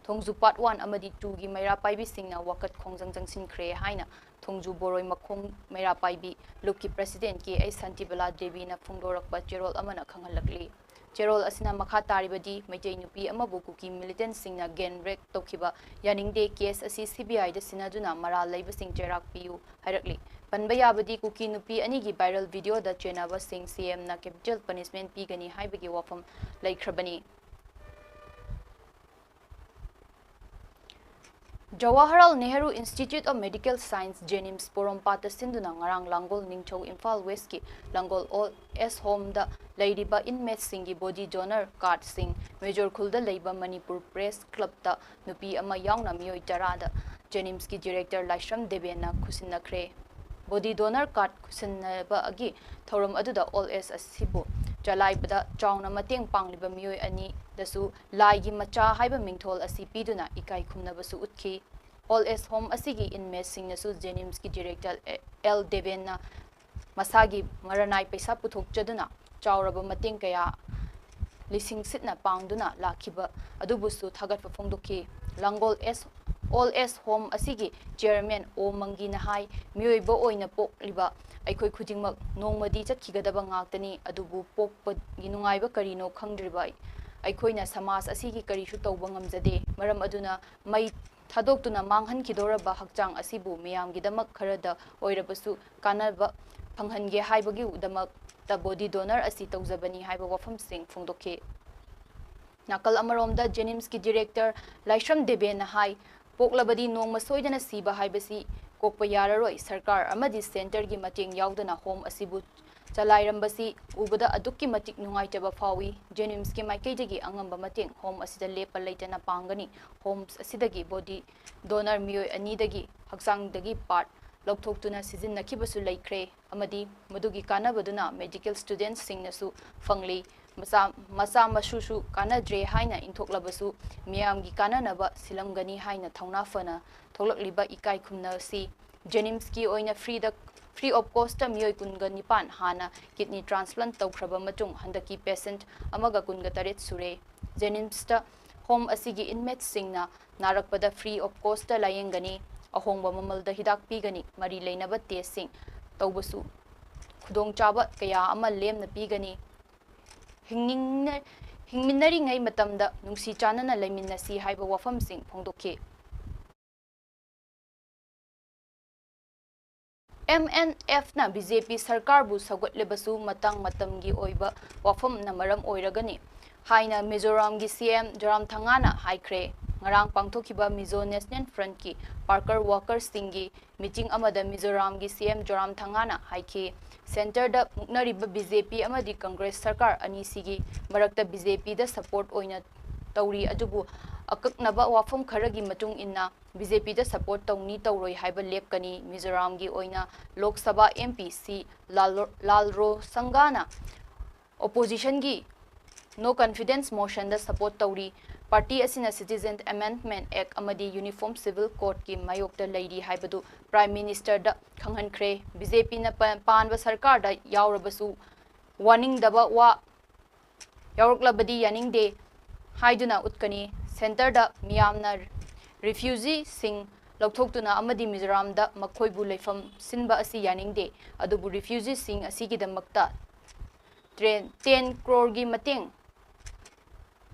ꯊꯣꯡꯖꯨ part one ꯑꯃꯗꯤ twoꯒꯤ ꯃꯩꯔꯥ ꯄꯥꯏꯕꯤꯁꯤꯡꯅ ꯋꯥꯀꯠ ꯈꯣꯡꯖꯪ ꯆꯪꯁꯤꯟꯈ꯭ꯔꯦ ꯍꯥꯏꯅ ꯊꯣꯡꯖꯨ ꯕꯣꯔꯣꯏ ꯃꯈꯣꯡ ꯃꯩꯔꯥ ꯄꯥꯏꯕꯤ ꯂꯨꯞꯀꯤ president ꯀꯦ ꯑꯩꯆ ꯁꯥꯟꯇꯤꯕꯂꯥ ꯗꯦꯕꯤꯅ ꯐꯣꯡꯗꯣꯔꯛꯄ ꯆꯦꯔꯣꯜ ꯑꯃꯅ ꯈꯪꯍꯜꯂꯛꯂꯤ꯫ ꯆꯦꯔꯣꯜ ꯑꯁꯤꯅ ꯃꯈꯥ ꯇꯥꯔꯤꯕꯗꯤ, ꯃꯩꯇꯩ ꯅꯨꯄꯤ ꯑꯃꯕꯨ ꯀꯨꯀꯤ militantꯁꯤꯡꯅ gang rape ꯇꯧꯈꯤꯕ ꯌꯥꯅꯤꯡꯗꯦ, case ꯑꯁꯤ CBIꯗ ꯁꯤꯟꯅꯗꯨꯅ ꯃꯔꯥꯜ ꯂꯩꯕꯁꯤꯡ ꯆꯩꯔꯥꯛ ꯄꯤꯌꯨ ꯍꯥꯏꯔꯛꯂꯤ꯫ ꯄꯟꯕ ꯌꯥꯕꯗꯤ, ꯀꯨꯀꯤ ꯅꯨꯄꯤ ꯑꯅꯤꯒꯤ viral videoꯗ ꯆꯦꯟꯅꯕꯁꯤꯡ CMꯅ capital punishment ꯄꯤꯒꯅꯤ ꯍꯥꯏꯕꯒꯤ ꯋꯥꯐꯝ ꯂꯩꯈ꯭ꯔꯕꯅꯤ꯫ Jawaharlal Nehru Institute of Medical Science, JNIMS, ꯄꯣꯔꯣꯝꯄꯥꯠꯇ ꯁꯤꯟꯗꯨꯅ ꯉꯔꯥꯡ ꯂꯥꯡꯒꯣꯜ ꯅꯤꯡꯊꯧ ꯏꯝꯐꯥꯜ ꯋꯦꯁꯀꯤ ꯂꯥꯡꯒꯣꯜ ꯑꯣꯜ ꯑꯦꯖ ꯍꯣꯝꯗ ꯂꯩꯔꯤꯕ ꯏꯟꯃꯦꯠꯁꯤꯡꯒꯤ ꯕꯣꯗꯤ ꯗꯣꯅꯔ ꯀꯥꯔꯗꯁꯤꯡ ꯃꯦꯖꯣꯔ ꯈꯨꯜꯗ ꯂꯩꯕ ꯃꯅꯤꯄꯨꯔ ꯄ꯭ꯔꯦꯁ ꯀ꯭ꯂꯕꯇ ꯅꯨꯄꯤ ꯑꯃ ꯌꯥꯎꯅ ꯃꯤꯑꯣꯏ ꯇꯔꯥꯗ JNIMSꯀꯤ ꯗꯤꯔꯦꯛꯇꯔ ꯂꯥꯏꯁ꯭ꯔꯝ ꯗꯦꯕꯦꯟꯅ ꯈꯨꯠꯁꯤꯟꯅꯈ꯭ꯔꯦ꯫ ꯕꯣꯗꯤ ꯗꯣꯅꯔ ꯀꯥꯔꯗ ꯈꯨꯠꯁꯤꯟꯅꯕꯒꯤ ꯊꯧꯔꯝ ꯑꯗꯨꯗ ꯑꯣꯜ ꯑꯦꯖ ꯑꯁꯤꯕꯨ ꯆꯂꯥꯏꯕꯗ ꯆꯥꯎꯅ ꯃꯇꯦꯡ ꯄꯥꯡꯂꯤꯕ ꯃꯤꯑꯣꯏ ꯑꯅꯤꯗꯁꯨ ꯂꯥꯏꯒꯤ ꯃꯆꯥ ꯍꯥꯏꯕ ꯃꯤꯡꯊꯣꯜ ꯑꯁꯤ ꯄꯤꯗꯨꯅ ꯏꯀꯥꯏ ꯈꯨꯝꯅꯕꯁꯨ ꯎꯠꯈꯤ꯫ ꯑꯣꯜ ꯑꯦꯖ ꯍꯣꯝ ꯑꯁꯤꯒꯤ ꯏꯟꯃꯦꯠꯁꯤꯡꯅꯁꯨ JNIMSꯀꯤ ꯗꯤꯔꯦꯛꯇꯔ ꯑꯦꯜ ꯗꯦꯕꯦꯟꯅ ꯃꯁꯥꯒꯤ ꯃꯔꯅꯥꯏ ꯄꯩꯁꯥ ꯄꯨꯊꯣꯛꯆꯗꯨꯅ ꯆꯥꯎꯔꯕ ꯃꯇꯦꯡ ꯀꯌꯥ ꯂꯤꯁꯤꯡ ꯁꯤꯠꯅ ꯄꯥꯡꯗꯨꯅ ꯂꯥꯛꯈꯤꯕ ꯑꯗꯨꯕꯨꯁꯨ ꯊꯥꯒꯠꯄ ꯐꯣꯡꯗꯣꯛꯈꯤ꯫ ꯂꯥꯡꯒꯣꯜ ꯑꯦꯖ ꯑꯣꯜ ꯑꯦꯖ ꯍꯣꯝ ꯑꯁꯤꯒꯤ ꯆꯤꯌꯔꯃꯦꯟ ꯑꯣ ꯃꯪꯒꯤꯅ ꯍꯥꯏ, ꯃꯤꯑꯣꯏꯕ ꯑꯣꯏꯅ ꯄꯣꯛꯂꯤꯕ ꯑꯩꯈꯣꯏ ꯈꯨꯗꯤꯡꯃꯛ ꯅꯣꯡꯃꯗꯤ ꯆꯠꯈꯤꯒꯗꯕ ꯉꯥꯛꯇꯅꯤ, ꯑꯗꯨꯕꯨ ꯄꯣꯛꯄꯒꯤ ꯅꯨꯡꯉꯥꯏꯕ ꯀꯔꯤꯅꯣ ꯈꯪꯗ꯭ꯔꯤꯕ ꯑꯩꯈꯣꯏꯅ ꯁꯃꯥꯖ ꯑꯁꯤꯒꯤ ꯀꯔꯤꯁꯨ ꯇꯧꯕ ꯉꯝꯖꯗꯦ꯫ ꯃꯔꯝ ꯑꯗꯨꯅ ꯃꯩ ꯊꯥꯗꯣꯛꯇꯨꯅ ꯃꯥꯡꯍꯟꯈꯤꯗꯧꯔꯕ ꯍꯛꯆꯥꯡ ꯑꯁꯤꯕꯨ ꯃꯤꯌꯥꯝꯒꯤꯗꯃꯛ ꯈꯔꯗ ꯑꯣꯏꯔꯕꯁꯨ ꯀꯥꯟꯅꯕ ꯐꯪꯍꯟꯒꯦ ꯍꯥꯏꯕꯒꯤꯗꯃꯛꯇ ꯕꯣꯗꯤ ꯗꯣꯅꯔ ꯑꯁꯤ ꯇꯧꯖꯕꯅꯤ ꯍꯥꯏꯕ ꯋꯥꯐꯝꯁꯤꯡ ꯐꯣꯡꯗꯣꯛꯈꯤ꯫ ꯅꯥꯀꯜ ꯑꯃꯔꯣꯝꯗ JNIMSꯀꯤ ꯗꯤꯔꯦꯛꯇꯔ ꯂꯥꯏꯁ꯭ꯔꯝ ꯗꯦꯕꯦꯟꯅ ꯍꯥꯏ, ꯄꯣꯛꯂꯕꯗꯤ ꯅꯣꯡꯃ ꯁꯣꯏꯗꯅ ꯁꯤꯕ ꯍꯥꯏꯕꯁꯤ ꯀꯣꯛꯄ ꯌꯥꯔꯔꯣꯏ꯫ ꯁꯔꯀꯥꯔ ꯑꯃꯗꯤ ꯁꯦꯟꯇꯔꯒꯤ ꯃꯇꯦꯡ ꯌꯥꯎꯗꯅ ꯍꯣꯝ ꯑꯁꯤꯕꯨ ꯆꯂꯥꯏꯔꯝꯕꯁꯤ ꯎꯕꯗ ꯑꯗꯨꯛꯀꯤ ꯃꯇꯤꯛ ꯅꯨꯡꯉꯥꯏꯇꯕ ꯐꯥꯎꯏ꯫ JNIMSꯀꯤ ꯃꯥꯏꯀꯩꯗꯒꯤ ꯑꯉꯝꯕ ꯃꯇꯦꯡ ꯍꯣꯝ ꯑꯁꯤꯗ ꯂꯦꯞꯄ ꯂꯩꯇꯅ ꯄꯥꯡꯒꯅꯤ꯫ ꯍꯣꯝ ꯑꯁꯤꯗꯒꯤ ꯕꯣꯗꯤ ꯗꯣꯅꯔ ꯃꯤꯑꯣꯏ ꯑꯅꯤꯗꯒꯤ ꯍꯛꯆꯥꯡꯗꯒꯤ ꯄꯥꯔꯠ ꯂꯧꯊꯣꯛꯇꯨꯅ ꯁꯤꯖꯤꯟꯅꯈꯤꯕꯁꯨ ꯂꯩꯈ꯭ꯔꯦ ꯑꯃꯗꯤ ꯃꯗꯨꯒꯤ ꯀꯥꯟꯅꯕꯗꯨꯅ ꯃꯦꯗꯤꯀꯦꯜ ꯁ꯭ꯇꯨꯗꯦꯟꯠꯁꯤꯡꯅꯁꯨ ꯐꯪꯂꯤ꯫ ꯃꯆꯥ, ꯃꯆꯥ ꯃꯁꯨꯁꯨ ꯀꯥꯟꯅꯗ꯭ꯔꯦ ꯍꯥꯏꯅ ꯏꯟꯊꯣꯛꯂꯕꯁꯨ ꯃꯤꯌꯥꯝꯒꯤ ꯀꯥꯟꯅꯅꯕ ꯁꯤꯜꯂꯝꯒꯅꯤ ꯍꯥꯏꯅ ꯊꯧꯅꯥ ꯐꯅ ꯊꯣꯛꯂꯛꯂꯤꯕ ꯏꯀꯥꯏ ꯈꯨꯝꯅꯁꯤ꯫ JNIMSꯀꯤ ꯑꯣꯏꯅ ꯐ꯭ꯔꯤꯗ, free of costꯇ ꯃꯤꯑꯣꯏ ꯀꯨꯟꯒ ꯅꯤꯄꯥꯟ ꯍꯥꯟꯅ ꯀꯤꯗꯅꯤ ꯇ꯭ꯔꯥꯟꯁꯄ꯭ꯂꯥꯟꯠ ꯇꯧꯈ꯭ꯔꯕ ꯃꯇꯨꯡ ꯍꯟꯗꯛꯀꯤ ꯄꯦꯁꯦꯟꯠ ꯑꯃꯒ ꯀꯨꯟꯒ ꯇꯔꯦꯠ ꯁꯨꯔꯦ꯫ JNIMSꯇ ꯍꯣꯝ ꯑꯁꯤꯒꯤ ꯏꯟꯃꯦꯠꯁꯤꯡꯅ ꯅꯥꯔꯛꯄꯗ free of costꯇ ꯂꯥꯌꯦꯡꯒꯅꯤ, ꯑꯍꯣꯡꯕ ꯃꯃꯜꯗ ꯍꯤꯗꯥꯛ ꯄꯤꯒꯅꯤ, ꯃꯔꯤ ꯂꯩꯅꯕ ꯇꯦꯁꯁꯤꯡ ꯇꯧꯕꯁꯨ ꯈꯨꯗꯣꯡꯆꯥꯕ ꯀꯌꯥ ꯑꯃ ꯂꯦꯝꯅ ꯄꯤꯒꯅꯤ꯫ ꯍꯤꯡꯅꯤꯡꯅ-, ꯍꯤꯡꯃꯤꯟꯅꯔꯤꯉꯩ ꯃꯇꯝꯗ ꯅꯨꯡꯁꯤ ꯆꯥꯟꯅꯅ ꯂꯩꯃꯤꯟꯅꯁꯤ ꯍꯥꯏꯕ ꯋꯥꯐꯝꯁꯤꯡ ꯐꯣꯡꯗꯣꯛꯈꯤ꯫ MNFꯅ BJP ꯁꯔꯀꯥꯔꯕꯨ ꯁꯧꯒꯠꯂꯕꯁꯨ ꯃꯇꯥꯡ ꯃꯇꯝꯒꯤ ꯑꯣꯏꯕ ꯋꯥꯐꯝꯅ ꯃꯔꯝ ꯑꯣꯏꯔꯒꯅꯤ ꯍꯥꯏꯅ ꯃꯤꯖꯣꯔꯥꯝꯒꯤ CM ꯖꯣꯔꯥꯝꯊꯪꯒꯥꯅ ꯍꯥꯏꯈ꯭ꯔꯦ꯫ ꯉꯔꯥꯡ ꯄꯥꯡꯊꯣꯛꯈꯤꯕ Mizo National Frontꯀꯤ park workersꯁꯤꯡꯒꯤ meeting ꯑꯃꯗ ꯃꯤꯖꯣꯔꯥꯝꯒꯤ C M Zoramthangana ꯍꯥꯏꯈꯤ꯫ Centreꯗ ꯃꯨꯛꯅꯔꯤꯕ B J P ꯑꯃꯗꯤ Congress ꯁꯔꯀꯥꯔ ꯑꯅꯤꯁꯤꯒꯤ ꯃꯔꯛꯇ B J Pꯗ support ꯑꯣꯏꯅ ꯇꯧꯔꯤ, ꯑꯗꯨꯕꯨ ꯑꯀꯛꯅꯕ ꯋꯥꯐꯝ ꯈꯔꯒꯤ ꯃꯇꯨꯡ ꯏꯟꯅ B J Pꯗ support ꯇꯧꯅꯤ ꯇꯧꯔꯣꯏ ꯍꯥꯏꯕ ꯂꯦꯞꯀꯅꯤ꯫ ꯃꯤꯖꯣꯔꯥꯝꯒꯤ ꯑꯣꯏꯅ Lok Sabha M P C ꯂꯥꯜ-, ꯂꯥꯜꯔꯣꯁꯪꯒꯥꯅ oppositionꯒꯤ no confidence motionꯗ support ꯇꯧꯔꯤ꯫ Party ꯑꯁꯤꯅ Citizen Amendment Act ꯑꯃꯗꯤ Uniform Civil Codeꯀꯤ ꯃꯥꯌꯣꯛꯇ ꯂꯩꯔꯤ ꯍꯥꯏꯕꯗꯨ Prime Ministerꯗ ꯈꯪꯍꯟꯈ꯭ꯔꯦ꯫ B J Pꯅ ꯄ-, ꯄꯥꯟꯕ ꯁꯔꯀꯥꯔꯗ ꯌꯥꯎꯔꯕꯁꯨ ꯋꯥꯅꯤꯡꯗꯕ ꯋꯥ ꯌꯥꯎꯔꯛꯂꯕꯗꯤ ꯌꯥꯅꯤꯡꯗꯦ ꯍꯥꯏꯗꯨꯅ ꯎꯠꯀꯅꯤ꯫ Centreꯗ ꯃꯤꯌꯥꯝꯅ refugeeꯁꯤꯡ ꯂꯧꯊꯣꯛꯇꯨꯅ ꯑꯃꯗꯤ ꯃꯤꯖꯣꯔꯥꯝꯗ ꯃꯈꯣꯏꯕꯨ ꯂꯩꯐꯝ ꯁꯤꯟꯕ ꯑꯁꯤ ꯌꯥꯅꯤꯡꯗꯦ, ꯑꯗꯨꯕꯨ refugeeꯁꯤꯡ ꯑꯁꯤꯒꯤꯗꯃꯛꯇ ꯇ꯭ꯔꯦꯟ ten croreꯒꯤ ꯃꯇꯦꯡ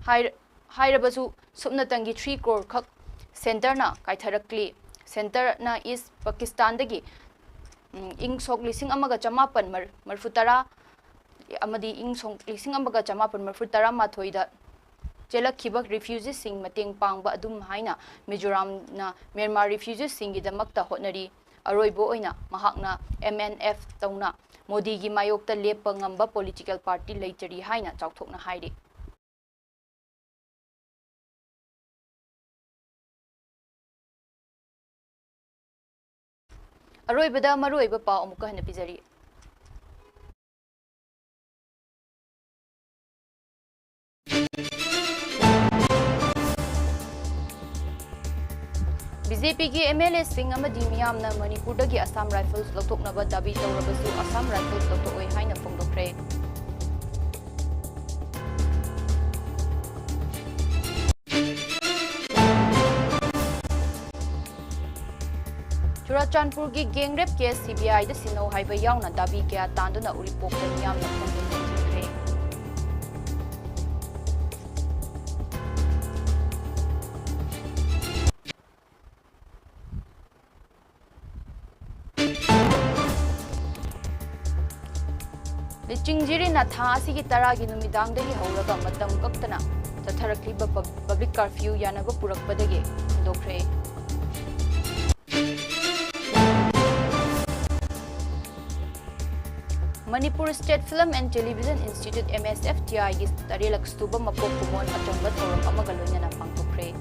ꯍꯥꯏꯔ-, ꯍꯥꯏꯔꯕꯁꯨ ꯁꯨꯞꯅꯇꯪꯒꯤ three crore ꯈꯛ Centreꯅ ꯀꯥꯏꯊꯔꯛꯂꯤ꯫ Centreꯅ East Pakistanꯗꯒꯤ, ꯎꯝ, ꯏꯪ ꯁꯣꯛ ꯂꯤꯁꯤꯡ ꯑꯃꯒ ꯆꯃꯥꯄꯟ ꯃꯔ-, ꯃꯔꯤꯐꯨ ꯇꯔꯥ ꯑꯃꯗꯤ ꯏꯪ ꯁꯣꯛ ꯂꯤꯁꯤꯡ ꯑꯃꯒ ꯆꯃꯥꯄꯟ ꯃꯔꯤꯐꯨ ꯇꯔꯥ ꯃꯥꯊꯣꯏꯗ ꯆꯦꯜꯂꯛꯈꯤꯕ refugeeꯁꯤꯡ ꯃꯇꯦꯡ ꯄꯥꯡꯕ ꯑꯗꯨꯝ ꯍꯥꯏꯅ ꯃꯤꯖꯣꯔꯥꯝꯅ ꯃ꯭ꯌꯥꯟꯃꯥꯔ refugeeꯁꯤꯡꯒꯤꯗꯃꯛꯇ ꯍꯣꯠꯅꯔꯤ꯫ ꯑꯔꯣꯏꯕ ꯑꯣꯏꯅ ꯃꯍꯥꯛꯅ M N F ꯇꯧꯅ ꯃꯣꯗꯤꯒꯤ ꯃꯥꯌꯣꯛꯇ ꯂꯦꯞꯄ ꯉꯝꯕ political party ꯂꯩꯇꯔꯤ ꯍꯥꯏꯅ ꯆꯥꯎꯊꯣꯛꯅ ꯍꯥꯏꯔꯤ꯫ ꯑꯔꯣꯏꯕꯗ ꯃꯔꯨꯑꯣꯏꯕ ꯄꯥꯎ ꯑꯃꯨꯛꯀ ꯍꯟꯅ ꯄꯤꯖꯔꯤ꯫ B J Pꯒꯤ M L Aꯁꯤꯡ ꯑꯃꯗꯤ ꯃꯤꯌꯥꯝꯅ ꯃꯅꯤꯄꯨꯔꯗꯒꯤ Assam Rifles ꯂꯧꯊꯣꯛꯅꯕ ꯗꯥꯕꯤ ꯇꯧꯔꯕꯁꯨ Assam Rifles ꯂꯧꯊꯣꯛꯂꯣꯏ ꯍꯥꯏꯅ ꯐꯣꯡꯗꯣꯛꯈ꯭ꯔꯦ꯫ ꯆꯨꯔꯥꯆꯥꯟꯄꯨꯔꯒꯤ gang rape case C B I ꯗ ꯁꯤꯟꯅꯧ ꯍꯥꯏꯕ ꯌꯥꯎꯅ ꯗꯥꯕꯤ ꯀꯌꯥ ꯇꯥꯟꯗꯨꯅ ꯎꯔꯤꯄꯣꯛꯇ ꯃꯤꯌꯥꯝꯅ ꯈꯣꯡꯖꯪ ꯆꯪꯁꯤꯟꯈ꯭ꯔꯦ꯫ ꯂꯤꯆꯤꯡꯖꯤꯔꯤꯅ ꯊꯥ ꯑꯁꯤꯒꯤ ꯇꯔꯥꯒꯤ ꯅꯨꯃꯤꯗꯥꯡꯗꯒꯤ ꯍꯧꯔꯒ ꯃꯇꯝ ꯀꯛꯇꯅ ꯆꯠꯊꯔꯛꯂꯤꯕ ꯄꯕ-, ꯄꯕ꯭ꯂꯤꯛ ꯀꯔꯐ꯭ꯌꯨ ꯌꯥꯅꯕ ꯄꯨꯔꯛꯄꯗꯒꯤ ꯍꯟꯗꯣꯛꯈ꯭ꯔꯦ꯫ Manipur State Film and Television Institute, M S F T I ꯒꯤ ꯇꯔꯦꯠꯂꯛ ꯁꯨꯕ ꯃꯄꯣꯛ ꯀꯨꯝꯑꯣꯟ ꯑꯆꯝꯕ ꯊꯧꯔꯝ ꯑꯃꯒ ꯂꯣꯏꯅꯅ ꯄꯥꯡꯊꯣꯛꯈ꯭ꯔꯦ꯫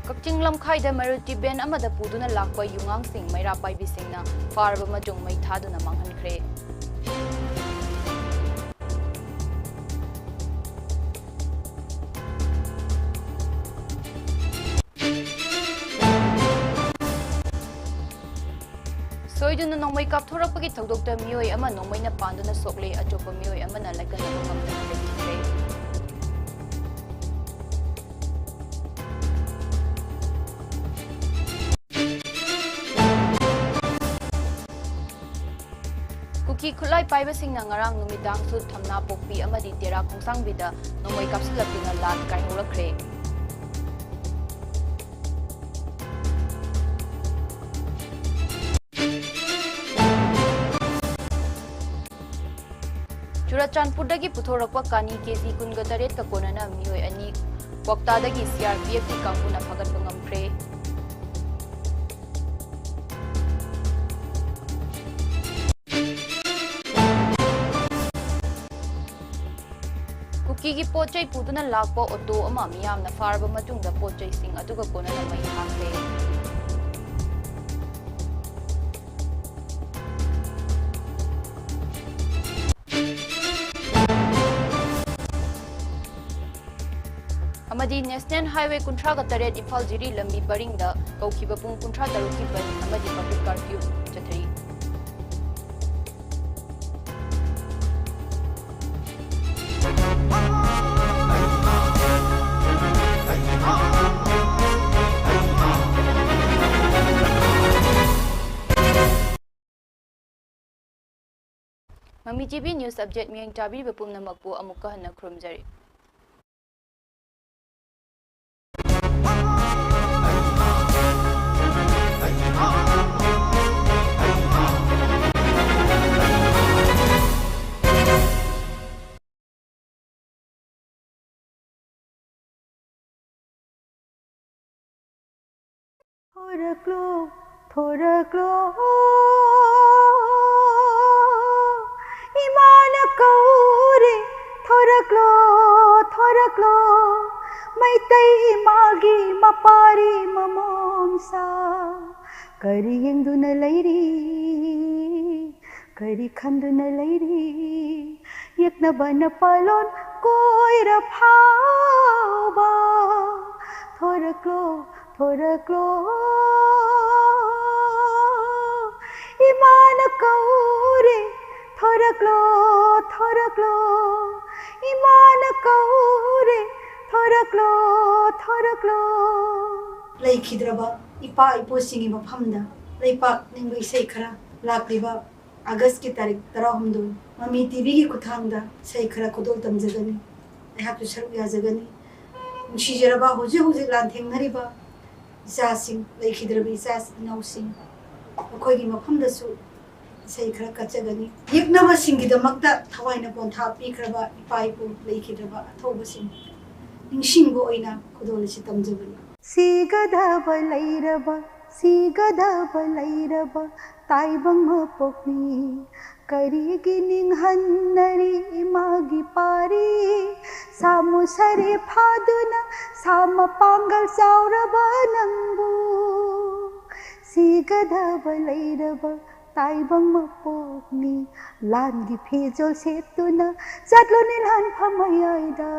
ꯀꯛꯆꯤꯡ ꯂꯝꯈꯥꯏꯗ ꯃꯔꯨꯇꯤ ꯚꯦꯟ ꯑꯃꯗ ꯄꯨꯗꯨꯅ ꯂꯥꯛꯄ ꯌꯨꯉꯥꯡꯁꯤꯡ ꯃꯩꯔꯥ ꯄꯥꯏꯕꯤꯁꯤꯡꯅ ꯐꯥꯔꯕ ꯃꯇꯨꯡ ꯃꯩ ꯊꯥꯗꯨꯅ ꯃꯥꯡꯍꯟꯈ꯭ꯔꯦ꯫ ꯁꯣꯏꯗꯨꯅ ꯅꯣꯡꯃꯩ ꯀꯥꯞꯊꯣꯔꯛꯄꯒꯤ ꯊꯧꯗꯣꯛꯇ ꯃꯤꯑꯣꯏ ꯑꯃ ꯅꯣꯡꯃꯩꯅ ꯄꯥꯟꯗꯨꯅ ꯁꯣꯛꯂꯦ, ꯑꯇꯣꯞꯄ ꯃꯤꯑꯣꯏ ꯑꯃꯅ ꯂꯥꯏꯀꯠꯅꯕ ꯉꯝꯗꯅ ꯂꯩꯈꯤꯗ꯭ꯔꯦ꯫ ꯀꯨꯀꯤ ꯈꯨꯠꯂꯥꯏ ꯄꯥꯏꯕꯁꯤꯡꯅ ꯉꯔꯥꯡ ꯅꯨꯃꯤꯗꯥꯡꯁꯨ ꯊꯝꯅꯥꯄꯣꯛꯄꯤ ꯑꯃꯗꯤ ꯇꯦꯔꯥ ꯈꯣꯡꯁꯥꯡꯕꯤꯗ ꯅꯣꯡꯃꯩ ꯀꯥꯞꯁꯤꯜꯂꯛꯇꯨꯅ ꯂꯥꯟ ꯀꯥꯏꯍꯧꯔꯛꯈ꯭ꯔꯦ꯫ ꯆꯨꯔꯆꯥꯟꯄꯨꯔꯗꯒꯤ ꯄꯨꯊꯣꯔꯛꯄ ꯀꯥꯅꯤ ꯀꯦꯖꯤ ꯀꯨꯟꯒ ꯇꯔꯦꯠꯀ ꯀꯣꯟꯅꯅ ꯃꯤꯑꯣꯏ ꯑꯅꯤ ꯀ꯭ꯋꯥꯛꯇꯥꯗꯒꯤ C R P F ꯀꯤ ꯀꯥꯡꯕꯨꯅ ꯐꯥꯒꯠꯄ ꯉꯝꯈ꯭ꯔꯦ꯫ ꯀꯨꯀꯤꯒꯤ ꯄꯣꯠ ꯆꯩ ꯄꯨꯗꯨꯅ ꯂꯥꯛꯄ ꯑꯣꯇꯣ ꯑꯃ ꯃꯤꯌꯥꯝꯅ ꯐꯥꯔꯕ ꯃꯇꯨꯡꯗ ꯄꯣꯠ ꯆꯩꯁꯤꯡ ꯑꯗꯨꯒ ꯀꯣꯟꯅꯅ ꯃꯩ ꯊꯥꯈ꯭ꯔꯦ꯫ ꯑꯃꯗꯤ National Highway ꯀꯨꯟꯊ꯭ꯔꯥꯒ ꯇꯔꯦꯠ ꯏꯝꯐꯥꯜ ꯖꯤꯔꯤ ꯂꯝꯕꯤ ꯄꯔꯤꯡꯗ ꯀꯧꯈꯤꯕ ꯄꯨꯡ ꯀꯨꯟꯊ꯭ꯔꯥ ꯇꯔꯨꯛꯀꯤ ꯕꯟ ꯑꯃꯗꯤ ꯄꯕ꯭ꯂꯤꯛ ꯀꯔꯐ꯭ꯌꯨ ꯆꯠꯊꯔꯤ꯫ ꯃꯃꯤ TV news update ꯃꯤꯠꯌꯦꯡ ꯇꯥꯕꯤꯔꯤꯕ ꯄꯨꯝꯅꯃꯛꯄꯨ ꯑꯃꯨꯛꯀ ꯍꯟꯅ ꯈꯨꯔꯨꯝꯖꯔꯤ꯫ ꯊꯣꯔꯛꯂꯣ, ꯊꯣꯔꯛꯂꯣ, ꯏꯃꯥꯅ ꯀꯧꯔꯦ꯫ ꯊꯣꯔꯛꯂꯣ, ꯊꯣꯔꯛꯂꯣ, ꯃꯩꯇꯩ ꯏꯃꯥꯒꯤ ꯃꯄꯥꯔꯤ ꯃꯃꯣꯝꯁꯥ꯫ ꯀꯔꯤ ꯌꯦꯡꯗꯨꯅ ꯂꯩꯔꯤ? ꯀꯔꯤ ꯈꯟꯗꯨꯅ ꯂꯩꯔꯤ? ꯌꯦꯛꯅꯕꯅ ꯄꯥꯂꯣꯟ ꯀꯣꯏꯔ ꯐꯥꯎꯕ꯫ ꯊꯣꯔꯛꯂꯣ, ꯊꯣꯔꯛꯂꯣ, ꯏꯃꯥꯅ ꯀꯧꯔꯦ꯫ ꯊꯣꯔꯛꯂꯣ, ꯊꯣꯔꯛꯂꯣ, ꯏꯃꯥꯅ ꯀꯧꯔꯦ꯫ ꯊꯣꯔꯛꯂꯣ, ꯊꯣꯔꯛꯂꯣ꯫ ꯂꯩꯈꯤꯗ꯭ꯔꯕ ꯏꯄꯥ ꯏꯄꯨꯁꯤꯡꯒꯤ ꯃꯐꯝꯗ ꯂꯩꯄꯥꯛ ꯅꯤꯡꯕ ꯏꯁꯩ ꯈꯔ꯫ ꯂꯥꯛꯂꯤꯕ ꯑꯥꯒꯁꯀꯤ ꯇꯥꯔꯤꯛ ꯇꯔꯥꯍꯨꯝꯗꯣꯏ, ꯃꯃꯤ ꯇꯤꯚꯤꯒꯤ ꯈꯨꯠꯊꯥꯡꯗ ꯏꯁꯩ ꯈꯔ ꯈꯨꯗꯣꯜ ꯇꯝꯖꯒꯅꯤ꯫ ꯑꯩꯍꯥꯛꯁꯨ ꯁꯔꯨꯛ ꯌꯥꯖꯒꯅꯤ꯫ ꯅꯨꯡꯁꯤꯖꯔꯕ ꯍꯧꯖꯤꯛ ꯍꯧꯖꯤꯛ ꯂꯥꯟꯊꯦꯡꯅꯔꯤꯕ ꯏꯆꯥꯁꯤꯡ, ꯂꯩꯈꯤꯗ꯭ꯔꯕ ꯏꯆꯥ ꯏꯅꯥꯎꯁꯤꯡ, ꯃꯈꯣꯏꯒꯤ ꯃꯐꯝꯗꯁꯨ ꯏꯁꯩ ꯈꯔ ꯀꯠꯆꯒꯅꯤ꯫ ꯌꯦꯛꯅꯕꯁꯤꯡꯒꯤꯗꯃꯛꯇ ꯊꯋꯥꯏꯅ ꯄꯣꯟꯊꯥ ꯄꯤꯈ꯭ꯔꯕ ꯏꯄꯥ ꯏꯄꯨ ꯂꯩꯈꯤꯗ꯭ꯔꯕ ꯑꯊꯧꯕꯁꯤꯡ ꯅꯤꯡꯁꯤꯡꯕ ꯑꯣꯏꯅ ꯈꯨꯗꯣꯜ ꯑꯁꯤ ꯇꯝꯖꯕꯅꯤ꯫ ꯁꯤꯒꯗꯕ ꯂꯩꯔꯕ, ꯁꯤꯒꯗꯕ ꯂꯩꯔꯕ ꯇꯥꯏꯕꯪ ꯃꯄꯣꯛꯅꯤ꯫ ꯀꯔꯤꯒꯤ ꯅꯤꯡꯍꯟꯅꯔꯤ ꯏꯃꯥꯒꯤ ꯄꯥꯔꯤ? ꯁꯥꯃꯨ ꯁꯔꯦ ꯐꯥꯗꯨꯅ ꯁꯥ ꯃꯄꯥꯡꯒꯜ ꯆꯥꯎꯔꯕ ꯅꯪꯕꯨ꯫ ꯁꯤꯒꯗꯕ ꯂꯩꯔꯕ ꯇꯥꯏꯕꯪ ꯃꯄꯣꯛꯅꯤ꯫ ꯂꯥꯟꯒꯤ ꯐꯤꯖꯣꯜ ꯁꯦꯠꯇꯨꯅ ꯆꯠꯂꯨꯅꯤ ꯂꯥꯟꯐꯝ ꯃꯌꯥꯏꯗ꯫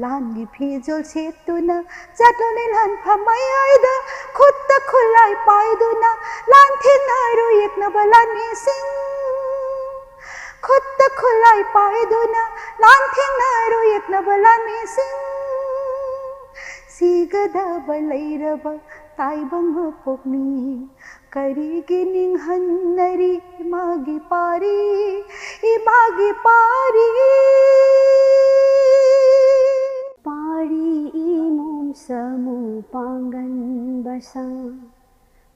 ꯂꯥꯟꯒꯤ ꯐꯤꯖꯣꯜ ꯁꯦꯠꯇꯨꯅ ꯆꯠꯂꯨꯅꯤ ꯂꯥꯟꯐꯝ ꯃꯌꯥꯏꯗ꯫ ꯈꯨꯠꯇ ꯈꯨꯠꯂꯥꯏ ꯄꯥꯏꯗꯨꯅ ꯂꯥꯟ ꯊꯦꯡꯅꯔꯨ ꯌꯦꯛꯅꯕ ꯂꯥꯟꯃꯤꯁꯤꯡ꯫ ꯈꯨꯠꯇ ꯈꯨꯠꯂꯥꯏ ꯄꯥꯏꯗꯨꯅ ꯂꯥꯟ ꯊꯦꯡꯅꯔꯨ ꯌꯦꯛꯅꯕ ꯂꯥꯟꯃꯤꯁꯤꯡ꯫ ꯁꯤꯒꯗꯕ ꯂꯩꯔꯕ ꯇꯥꯏꯕꯪ ꯃꯄꯣꯛꯅꯤ꯫ ꯀꯔꯤꯒꯤ ꯅꯤꯡꯍꯟꯅꯔꯤ ꯏꯃꯥꯒꯤ ꯄꯥꯔꯤ, ꯏꯃꯥꯒꯤ ꯄꯥꯔꯤ? ꯄꯥꯔꯤ ꯏꯃꯣꯝ ꯁꯥꯃꯨ ꯄꯥꯡꯒꯟ ꯕꯁꯥ,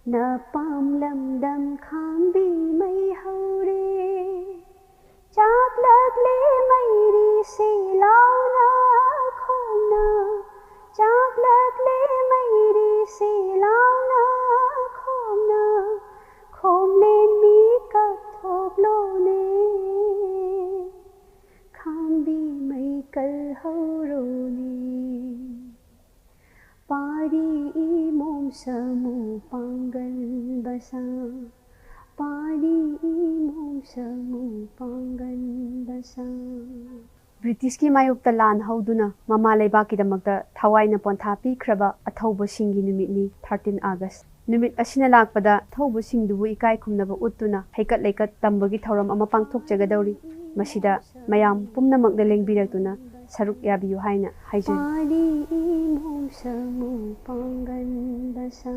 ꯅꯄꯥꯝ ꯂꯝꯗꯝ ꯈꯥꯝꯕꯤ ꯃꯩ ꯍꯧꯔꯦ꯫ ꯆꯥꯛꯂꯛꯂꯦ ꯃꯩꯔꯤꯁꯦ ꯂꯥꯎꯅ ꯈꯣꯡꯅ, ꯆꯥꯛꯂꯛꯂꯦ ꯃꯩ ꯍꯧꯔꯣꯅꯦ꯫ ꯄꯥꯔꯤ ꯏꯃꯣꯝ ꯁꯥꯃꯨ ꯄꯥꯡꯒꯟ ꯕꯁꯥ, ꯄꯥꯔꯤ ꯏꯃꯣꯝ ꯁꯥꯃꯨ ꯄꯥꯡꯒꯟ ꯕꯁꯥ꯫ ꯕ꯭ꯔꯤꯇꯤꯁꯀꯤ ꯃꯥꯌꯣꯛꯇ ꯂꯥꯟ ꯍꯧꯗꯨꯅ ꯃꯃꯥ ꯂꯩꯕꯥꯛꯀꯤꯗꯃꯛꯇ ꯊꯋꯥꯏꯅ ꯄꯣꯟꯊꯥ ꯄꯤꯈ꯭ꯔꯕ ꯑꯊꯧꯕꯁꯤꯡꯒꯤ ꯅꯨꯃꯤꯠꯅꯤ ꯊꯥꯔꯇꯤꯟ ꯑꯥꯒꯁ꯫ ꯅꯨꯃꯤꯠ ꯑꯁꯤꯅ ꯂꯥꯛꯄꯗ ꯑꯊꯧꯕꯁꯤꯡꯗꯨꯕꯨ ꯏꯀꯥꯏ ꯈꯨꯝꯅꯕ ꯎꯠꯇꯨꯅ ꯍꯩꯀꯠ ꯂꯩꯀꯠ ꯇꯝꯕꯒꯤ ꯊꯧꯔꯝ ꯑꯃ ꯄꯥꯡꯊꯣꯛꯆꯒꯗꯧꯔꯤ꯫ ꯃꯁꯤꯗ ꯃꯌꯥꯝ ꯄꯨꯝꯅꯃꯛꯅ ꯂꯦꯡꯕꯤꯔꯛꯇꯨꯅ ꯁꯔꯨꯛ ꯌꯥꯕꯤꯌꯨ ꯍꯥꯏꯅ ꯍꯥꯏꯖꯔꯤ꯫ ꯄꯥꯔꯤ ꯏꯃꯣꯝ ꯁꯥꯃꯨ ꯄꯥꯡꯒꯟ ꯕꯁꯥ꯫